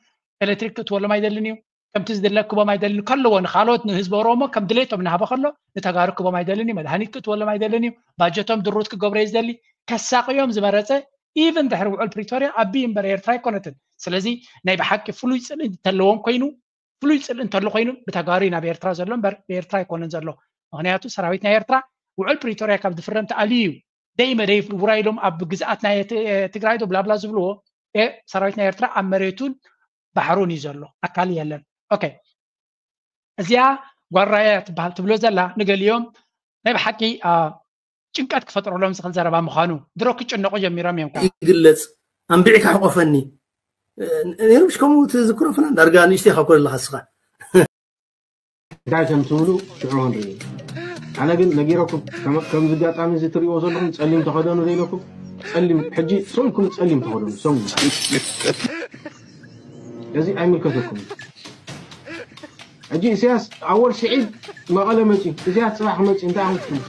ኤሌክትሪክ ክእትወሎም ኣይደልን እዩ። ከምቲ ዝድለ ክቦም ኣይደልን ከለዎ ንካልኦት ንህዝቢ ኦሮሞ ከም ድሌቶም እናሃበ ከሎ ንተጋሩ ክቦም ኣይደልን እዩ። መድሃኒት ክእትወሎም ኣይደልን እዩ። ባጀቶም ድሩት ክገብሮ እዩ ዝደሊ። ከሳቅዮም ዝመረፀ ኢቨን ድሕሪ ውዕል ፕሪቶርያ ኣቢ እምበር ኤርትራ ኣይኮነትን። ስለዚ ናይ ብሓቂ ፍሉይ ፅልኢ እንተለዎም ኮይኑ ፍሉይ ፅልኢ እንተሎ ኮይኑ ብተጋሩ እዩ ናብ ኤርትራ ዘሎ እምበር ብኤርትራ ኣይኮነን ዘሎ። ምክንያቱ ሰራዊት ናይ ኤርትራ ውዕል ፕሪቶርያ ካብ ዝፍረም ተኣልዩ እዩ። ደይ መደይ ውራ ኢሎም ኣብ ግዝኣት ናይ ት- ትግራይ ዶ ብላብላ ዝብልዎ ኤ- ሰራዊት ናይ ኤርትራ ኣብ መሬቱን ባሕሩን እዩ ዘሎ ኣካል የለን። ኦኬ እዚኣ ጓራያ ትበሃል ትብሎ ዘላ ንገሊኦም ናይ ብሓቂ አ፣ ጭንቀት ክፈጥረሎም ዝኽእል ዘረባ ምዃኑ ድሮ ክጭነቁ ጀሚሮም እዮም። ይግለጽ ኣንቢዕካ ሕቆፈኒ ነይሩ ምሽ ከምኡ ትዝክሮ ፍናን ዳርጋ ንእሽተይ ካብ ኮለለካ ስኻ እንታይ ከም ትብሉ ሽዑ ክንርኢ። ኣነ ግን ነጊረኩም ከም- ከምዚ ኣጋጣሚ እዚ ትሪእዎ ዘለኹም ጸሊም ተኸደኑ ዘይለኩም ጸሊም ሕጂ ሰምኩም ጸሊም ተኸደኑ ሰሙ እዚ ኣይምልከተኩም። ሕጂ ኢሳያስ ኣወል ስዒድ መቐለ መፂ ኢሳያስ ፅባሕ ክመፂ እንታይ ኣምፅኩም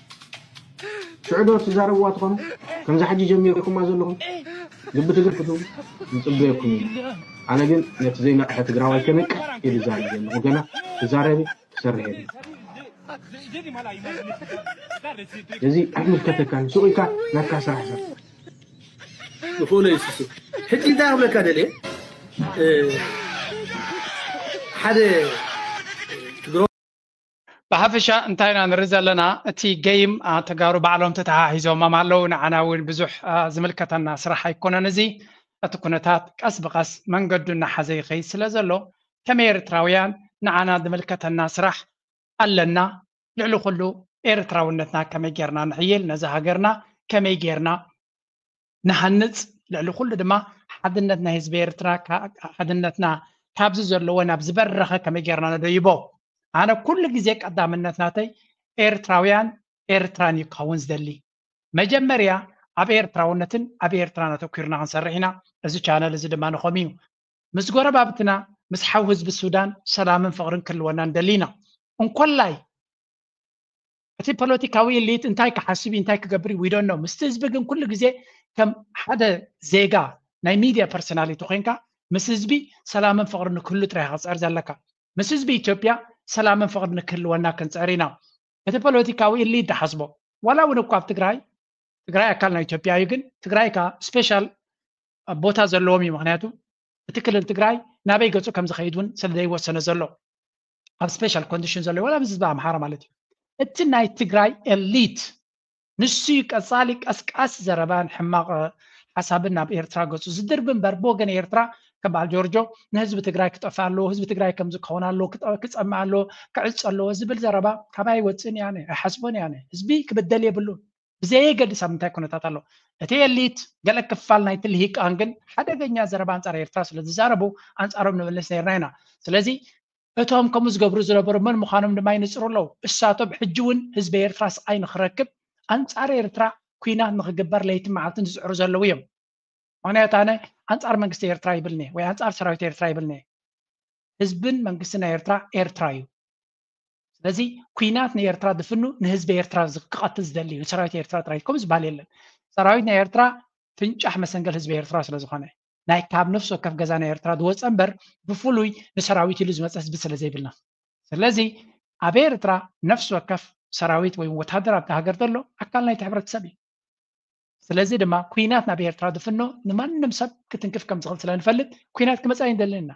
ሽዑ ዶ ትዛረብዋ ትኾኑ ከምዚ ሕጂ ጀሚርኩማ ዘለኹም ልቢ ትግርፍቱ ንፅበየኩም ኢና ኣነ ግን ነቲ ዘይነቕሐ ትግራዋይ ከነቅሕ ኢሉ ዛረብ ዘለኹ ገና ተዛረቢ ክሰርሕ የለ እዚ ኣይምልከተካን ሱቕ ኢልካ ናትካ ስራሕ ሰር ዝኾነ ይስሱ ሕጂ እንታይ ክብለካ ደልየ ሓደ ትግሮ ብሓፈሻ እንታይ ኢና ንርኢ ዘለና እቲ ገይም አ፣ ተጋሩ ባዕሎም ተተሓሒዞሞም ኣለዉ ንዓና እውን ብዙሕ አ፣ ዝምልከተና ስራሕ ኣይኮነን እዚ እቲ ኩነታት ቀስ ብቐስ መንገዱ እናሓዘ ይኸይድ ስለ ዘሎ ከም ኤርትራውያን ንዓና ዝምልከተና ስራሕ ኣለና ልዕሊ ኩሉ ኤርትራውነትና ከመይ ጌርና ንሕይል ነዚ ሃገርና ከመይ ጌርና ንሃንፅ ልዕሊ ኩሉ ድማ ሓድነት ናይ ህዝቢ ኤርትራ ሓድነትና ካብዚ ዘለዎ ናብ ዝበረኸ ከመይ ጌርና ነደይቦ ኣነ ኩሉ ግዜ ቀዳምነት ናተይ ኤርትራውያን ኤርትራን እዩ ክኸውን ዝደሊ መጀመርያ ኣብ ኤርትራውነትን ኣብ ኤርትራን ኣተኲርና ክንሰርሕ ኢና እዚ ቻነል እዚ ድማ ንኸም እዩ ምስ ጎረባብትና ምስ ሓው ህዝቢ ሱዳን ሰላምን ፍቕርን ክህልወና ንደሊ ኢና እንኮላይ እቲ ፖለቲካዊ ኤሊት እንታይ ክሓስብ እዩ እንታይ ክገብር እዩ ዊዶን ነው ምስቲ ህዝቢ ግን ኩሉ ግዜ ከም ሓደ ዜጋ ናይ ሚድያ ፐርሶናሊቲ ኮይንካ ምስ ህዝቢ ሰላምን ፍቕርን ንክህሉ ጥራይ ክፅዕር ዘለካ ምስ ህዝቢ ኢትዮጵያ ሰላምን ፍቕርን ንክህልወና ክንፅዕር ኢና እቲ ፖለቲካዊ ኤሊት ዝሓስቦ ዋላ እውን እኳ ኣብ ትግራይ ትግራይ ኣካል ናይ ኢትዮጵያ እዩ ግን ትግራይ ከዓ ስፔሻል ቦታ ዘለዎም እዩ ምክንያቱ እቲ ክልል ትግራይ ናበይ ገፁ ከም ዝኸይድ እውን ስለ ዘይወሰነ ዘሎ ኣብ ስፔሻል ኮንዲሽን ዘሎ ዋላ ምስ ህዝቢ ኣምሓራ ማለት እዩ እቲ ናይ ትግራይ ኤሊት ንሱ እዩ ቀፃሊ ቀስቃስ ዘረባን ሕማቕ ሓሳብን ናብ ኤርትራ ገፁ ዝድርቢ እምበር ብወገን ኤርትራ ከም በዓል ጆርጆ ንህዝቢ ትግራይ ክጠፍእ ኣለዎ ህዝቢ ትግራይ ከም ዝከውን ኣለዎ ክፀምእ ኣለዎ ክዕፀ ኣለዎ ዝብል ዘረባ ካባይ ኣይወፅእን እያ ኣይሓስቦን እያ ህዝቢ ክብደል የብሉን ብዘየገድስ ኣብ ምንታይ ኩነታት ኣሎ እቲ ኤሊት ገለ ክፋል ናይቲ ልሂቃን ግን ሓደገኛ ዘረባ ኣንፃር ኤርትራ ስለ ዝዛረቡ ኣንፃሮም ንመልስ ነርና ኢና ስለዚ እቶም ከምኡ ዝገብሩ ዝነበሩ መን ምዃኖም ድማ ይንፅሩ ኣለዉ እሳቶም ሕጂ እውን ህዝቢ ኤርትራ ስቃይ ንክረክብ ኣንጻር ኤርትራ ኩናት ንክግበር ለይቲ መዓልትን ዝፅዕሩ ዘለዉ እዮም። ምክንያቱ ኣነ ኣንጻር መንግስቲ ኤርትራ ይብልኒ ወይ ኣንጻር ሰራዊት ኤርትራ ይብልኒ። ህዝብን መንግስትን ናይ ኤርትራ ኤርትራ እዩ። ስለዚ ኩናት ንኤርትራ ድፍኑ ንህዝቢ ኤርትራ ክቐትል ዝደሊ እዩ፣ ንሰራዊት ኤርትራ ጥራይ ከምኡ ዝበሃል የለን። ሰራዊት ናይ ኤርትራ ፍንጫሕ መሰንገል ህዝቢ ኤርትራ ስለዝኾነ ናይ ካብ ነፍሲ ወከፍ ገዛ ናይ ኤርትራ ዝወፀ እምበር ብፍሉይ ንሰራዊት ኢሉ ዝመፀ ህዝቢ ስለዘይብልና። ስለዚ ኣብ ኤርትራ ነፍሲ ወከፍ ሰራዊት ወይ ወታደር ኣብቲ ሃገር ዘሎ ኣካል ናይቲ ሕብረተሰብ እዩ። ስለዚ ድማ ኩናት ናብ ኤርትራ ድፍኖ ንማንም ሰብ ክትንክፍ ከም ዝኽእል ስለንፈልጥ ኩናት ክመፃ ይንደልንና።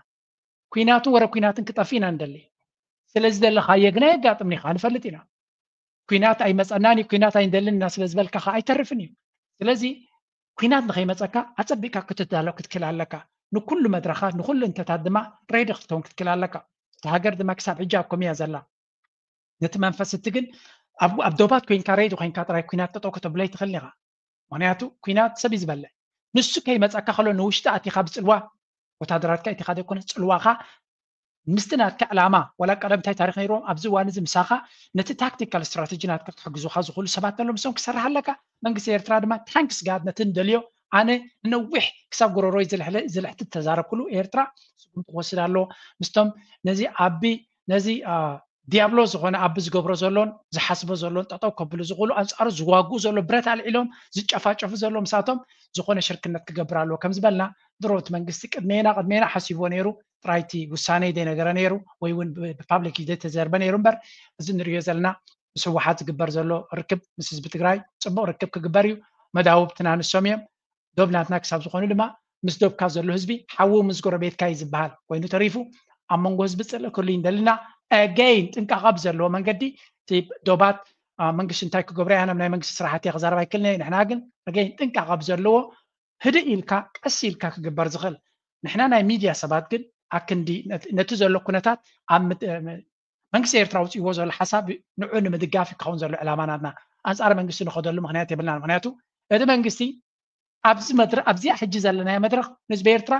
ኩናትን ወረ ኩናትን ክጠፍእ ኢና ንደሊ። ስለዚ ዘለኻዮ ግና የጋጥምኒ ከዓ ንፈልጥ ኢና። ኩናት ኣይመፀናን እዩ፣ ኩናት ኣይንደልን ኢና ስለ ዝበልካ ከዓ ኣይተርፍን እዩ። ስለዚ ኩናት ንኸይመፀካ ኣፀቢቕካ ክትዳሎ ክትክል ኣለካ። ንኩሉ መድረኻት ንኩሉ እንተታት ድማ ሬዲ ክትከውን ክትክል ኣለካ። እታ ሃገር ድማ ክሳብ ሕጂ ኣብ ከምኡ እያ ዘላ። ነቲ መንፈስ እቲ ግን ኣብ ኣብ ዶባት ኮይንካ ሬዲ ኮይንካ ጥራይ ኩናት ጠጠው ከተብሎ ኣይትኽእልን ኢኻ። ምክንያቱ ኩናት ሰብ እዩ ዝበልዕ። ንሱ ከይመፀካ ከሎ ንውሽጢ ኣቲኻ ብፅልዋ ወታደራትካ ኣቲኻ ዘይኮነ ፅልዋኻ ምስቲ ናትካ ዕላማ ዋላ ቀደምታይ ታሪክ ነይርዎም ኣብዚ እዋን እዚ ምሳኻ ነቲ ታክቲካል ስትራተጂ ናትካ ክሕግዙኻ ዝኽእሉ ሰባት ኣለዉ ምስኦም ክሰርሕ ኣለካ። መንግስቲ ኤርትራ ድማ ታንክስ ጋድ ነቲ ንደልዮ ኣነ ንነዊሕ ክሳብ ጎረሮይ ዝልሕለ ዝልሕቲ ተዛረብኩሉ ኤርትራ ስጉምቲ ክወስድ ኣለዎ ምስቶም ነዚ ኣቢ ነዚ ዲያብሎ ዝኾነ ኣቢ ዝገብሮ ዘሎን ዝሓስቦ ዘሎን ጠጠው ከብሉ ዝኽእሉ ኣንፃሩ ዝዋግኡ ዘሎ ብረት ኣልዒሎም ዝጨፋጨፉ ዘሎ ምሳቶም ዝኾነ ሽርክነት ክገብር ኣለዎ ከም ዝበልና ድሮ እቲ መንግስቲ ቅድሜና ቅድሜና ሓሲብዎ ነይሩ። ጥራይቲ ውሳነ ዘይነገረ ነይሩ ወይ እውን ብፓብሊክ ዘይተዘርበ ነይሩ እምበር እዚ ንሪኦ ዘለና ምስ ህወሓት ዝግበር ዘሎ ርክብ ምስ ህዝቢ ትግራይ ፅቡቅ ርክብ ክግበር እዩ። መዳውብትና ንሶም እዮም። ዶብ ናትና ክሳብ ዝኾኑ ድማ ምስ ዶብካ ዘሎ ህዝቢ ሓዉ ምስ ጎረቤትካ እዩ ዝበሃል ኮይኑ ተሪፉ ኣብ መንጎ ህዝቢ ፅልእ ክህሉ ይንደልና። ኣገይን ጥንቃቐ ብዘለዎ መንገዲ እቲ ዶባት መንግስቲ እንታይ ክገብሮ እያ ናብ ናይ መንግስቲ ስራሕቲ ክዛረብ ኣይክልነ ንሕና ግን ኣገይን ጥንቃቐ ብዘለዎ ህድእ ኢልካ ቀስ ኢልካ ክግበር ዝኽእል ንሕና ናይ ሚድያ ሰባት ግን ኣክንዲ ነቲ ዘሎ ኩነታት ኣብ መንግስቲ ኤርትራ ውፅእዎ ዘሎ ሓሳብ ንዑ ንምድጋፍ ክኸውን ዘሎ ዕላማ ናትና። ኣንፃር መንግስቲ ንኸደሉ ምክንያት የብልና ምክንያቱ እቲ መንግስቲ ኣብዚ መድረ ኣብዚኣ ሕጂ ዘለናዮ መድረኽ ንህዝቢ ኤርትራ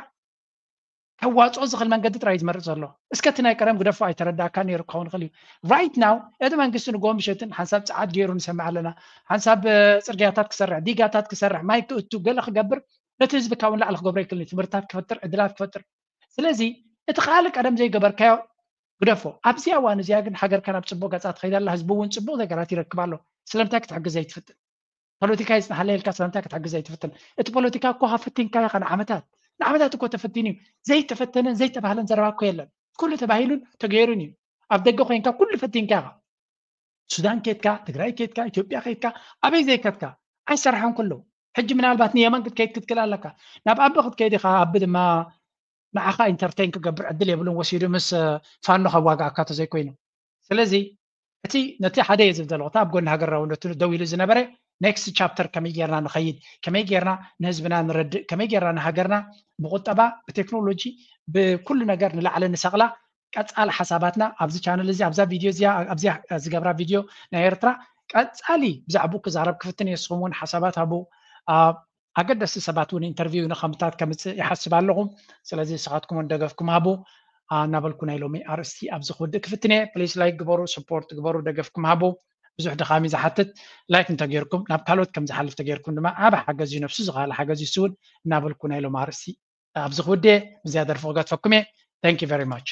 ከዋፅኦ ዝኽእል መንገዲ ጥራይ ዝመርፅ ዘሎ። እስከ እቲ ናይ ቀደም ግደፎ ኣይተረዳእካ ነይሩ ክኸውን ይኽእል እዩ። ራይት ናው እቲ መንግስቲ ንጎ ምሸትን ሓንሳብ ፀዓት ገይሩ ንሰምዕ ኣለና፣ ሓንሳብ ፅርግያታት ክሰርሕ፣ ዲጋታት ክሰርሕ፣ ማይ ክእቱ፣ ገለ ክገብር ነቲ ህዝቢ ካብኡ ንላዕሊ ክገብሮ ይክእል እዩ። ትምህርትታት ክፈጥር፣ ዕድላት ክፈጥር። ስለዚ እቲ ካልእ ቀደም ዘይገበርካዮ ግደፎ። ኣብዚኣ እዋን እዚኣ ግን ሃገርካ ናብ ፅቡቅ ገፃ ትኸይድ ኣላ፣ ህዝቢ እውን ፅቡቅ ነገራት ይረክብ ኣሎ። ስለምንታይ ክትሕግዝ ዘይትፍትን? ፖለቲካ ይፅናሓለይ ኢልካ ስለምንታይ ክትሕግዝ ኣይትፍትን? እቲ ፖለቲካ እኮ ፈቲንካ ኢኻ ንዓመታት ንዓመታት እኮ ተፈቲኑ እዩ። ዘይተፈተነን ዘይተባህለን ዘረባ እኮ የለን። ኩሉ ተባሂሉን ተገይሩን እዩ። ኣብ ደገ ኮይንካ ኩሉ ፈቲንካ ኢኻ። ሱዳን ኬድካ፣ ትግራይ ኬድካ፣ ኢትዮጵያ ኬድካ፣ ኣበይ ዘይከድካ ኣይሰራሕን ኩሉ። ሕጂ ምናልባት ንየመን ክትከይድ ክትክል ኣለካ። ናብ ኣቢ ክትከይድ ኢኻ። ኣቢ ድማ ንዓኻ ኢንተርቴን ክገብር ዕድል የብሉን። ወሲዱ ምስ ፋኖ ከዋግኣካ ተዘይኮይኑ። ስለዚ እቲ ነቲ ሓደ እየ ዝብል ዘለኹ፣ እቲ ኣብ ጎኒ ሃገራውነቱ ደው ኢሉ ዝነበረ ኔክስት ቻፕተር ከመይ ጌርና ንኸይድ፣ ከመይ ጌርና ንህዝብና ንረድእ፣ ከመይ ጌርና ንሃገርና ብቁጠባ፣ ብቴክኖሎጂ፣ ብኩሉ ነገር ንላዕሊ ንሰቕላ ቀጻሊ ሓሳባትና ኣብዚ ቻነል እዚ ኣብዛ ቪድዮ እዚኣ ኣብዚኣ ዝገብራ ቪድዮ ናይ ኤርትራ ቀጻሊ ብዛዕባኡ ክዛረብ ክፍትን እየ። ንስኹም እውን ሓሳባት ሃቡ። ኣገደስቲ ሰባት እውን ኢንተርቪው ንኸምታት ከምፅእ ይሓስብ ኣለኹ። ስለዚ ንስኻትኩም እውን ደገፍኩም ሃቡ እናበልኩ ናይ ሎሚ ኣርእስቲ ኣብዚ ክውድእ ክፍትን እየ። ፕሊስ ላይክ ግበሩ፣ ስፖርት ግበሩ፣ ደገፍኩም ሃቡ። ብዙሕ ድኻሚ ዝሓትት ላይክ እንተጌርኩም ናብ ካልኦት ከም ዝሓልፍ ተጌርኩም ድማ ዓብ ሓገዝ እዩ። ነብሱ ዝኸኣለ ሓገዝ ይስውን እናበልኩ ናይ ሎሚ ኣርእስቲ ኣብዚ ክውድእ ብዝያዳ ደርፊ ክገድፈኩም እየ። Thank you very much.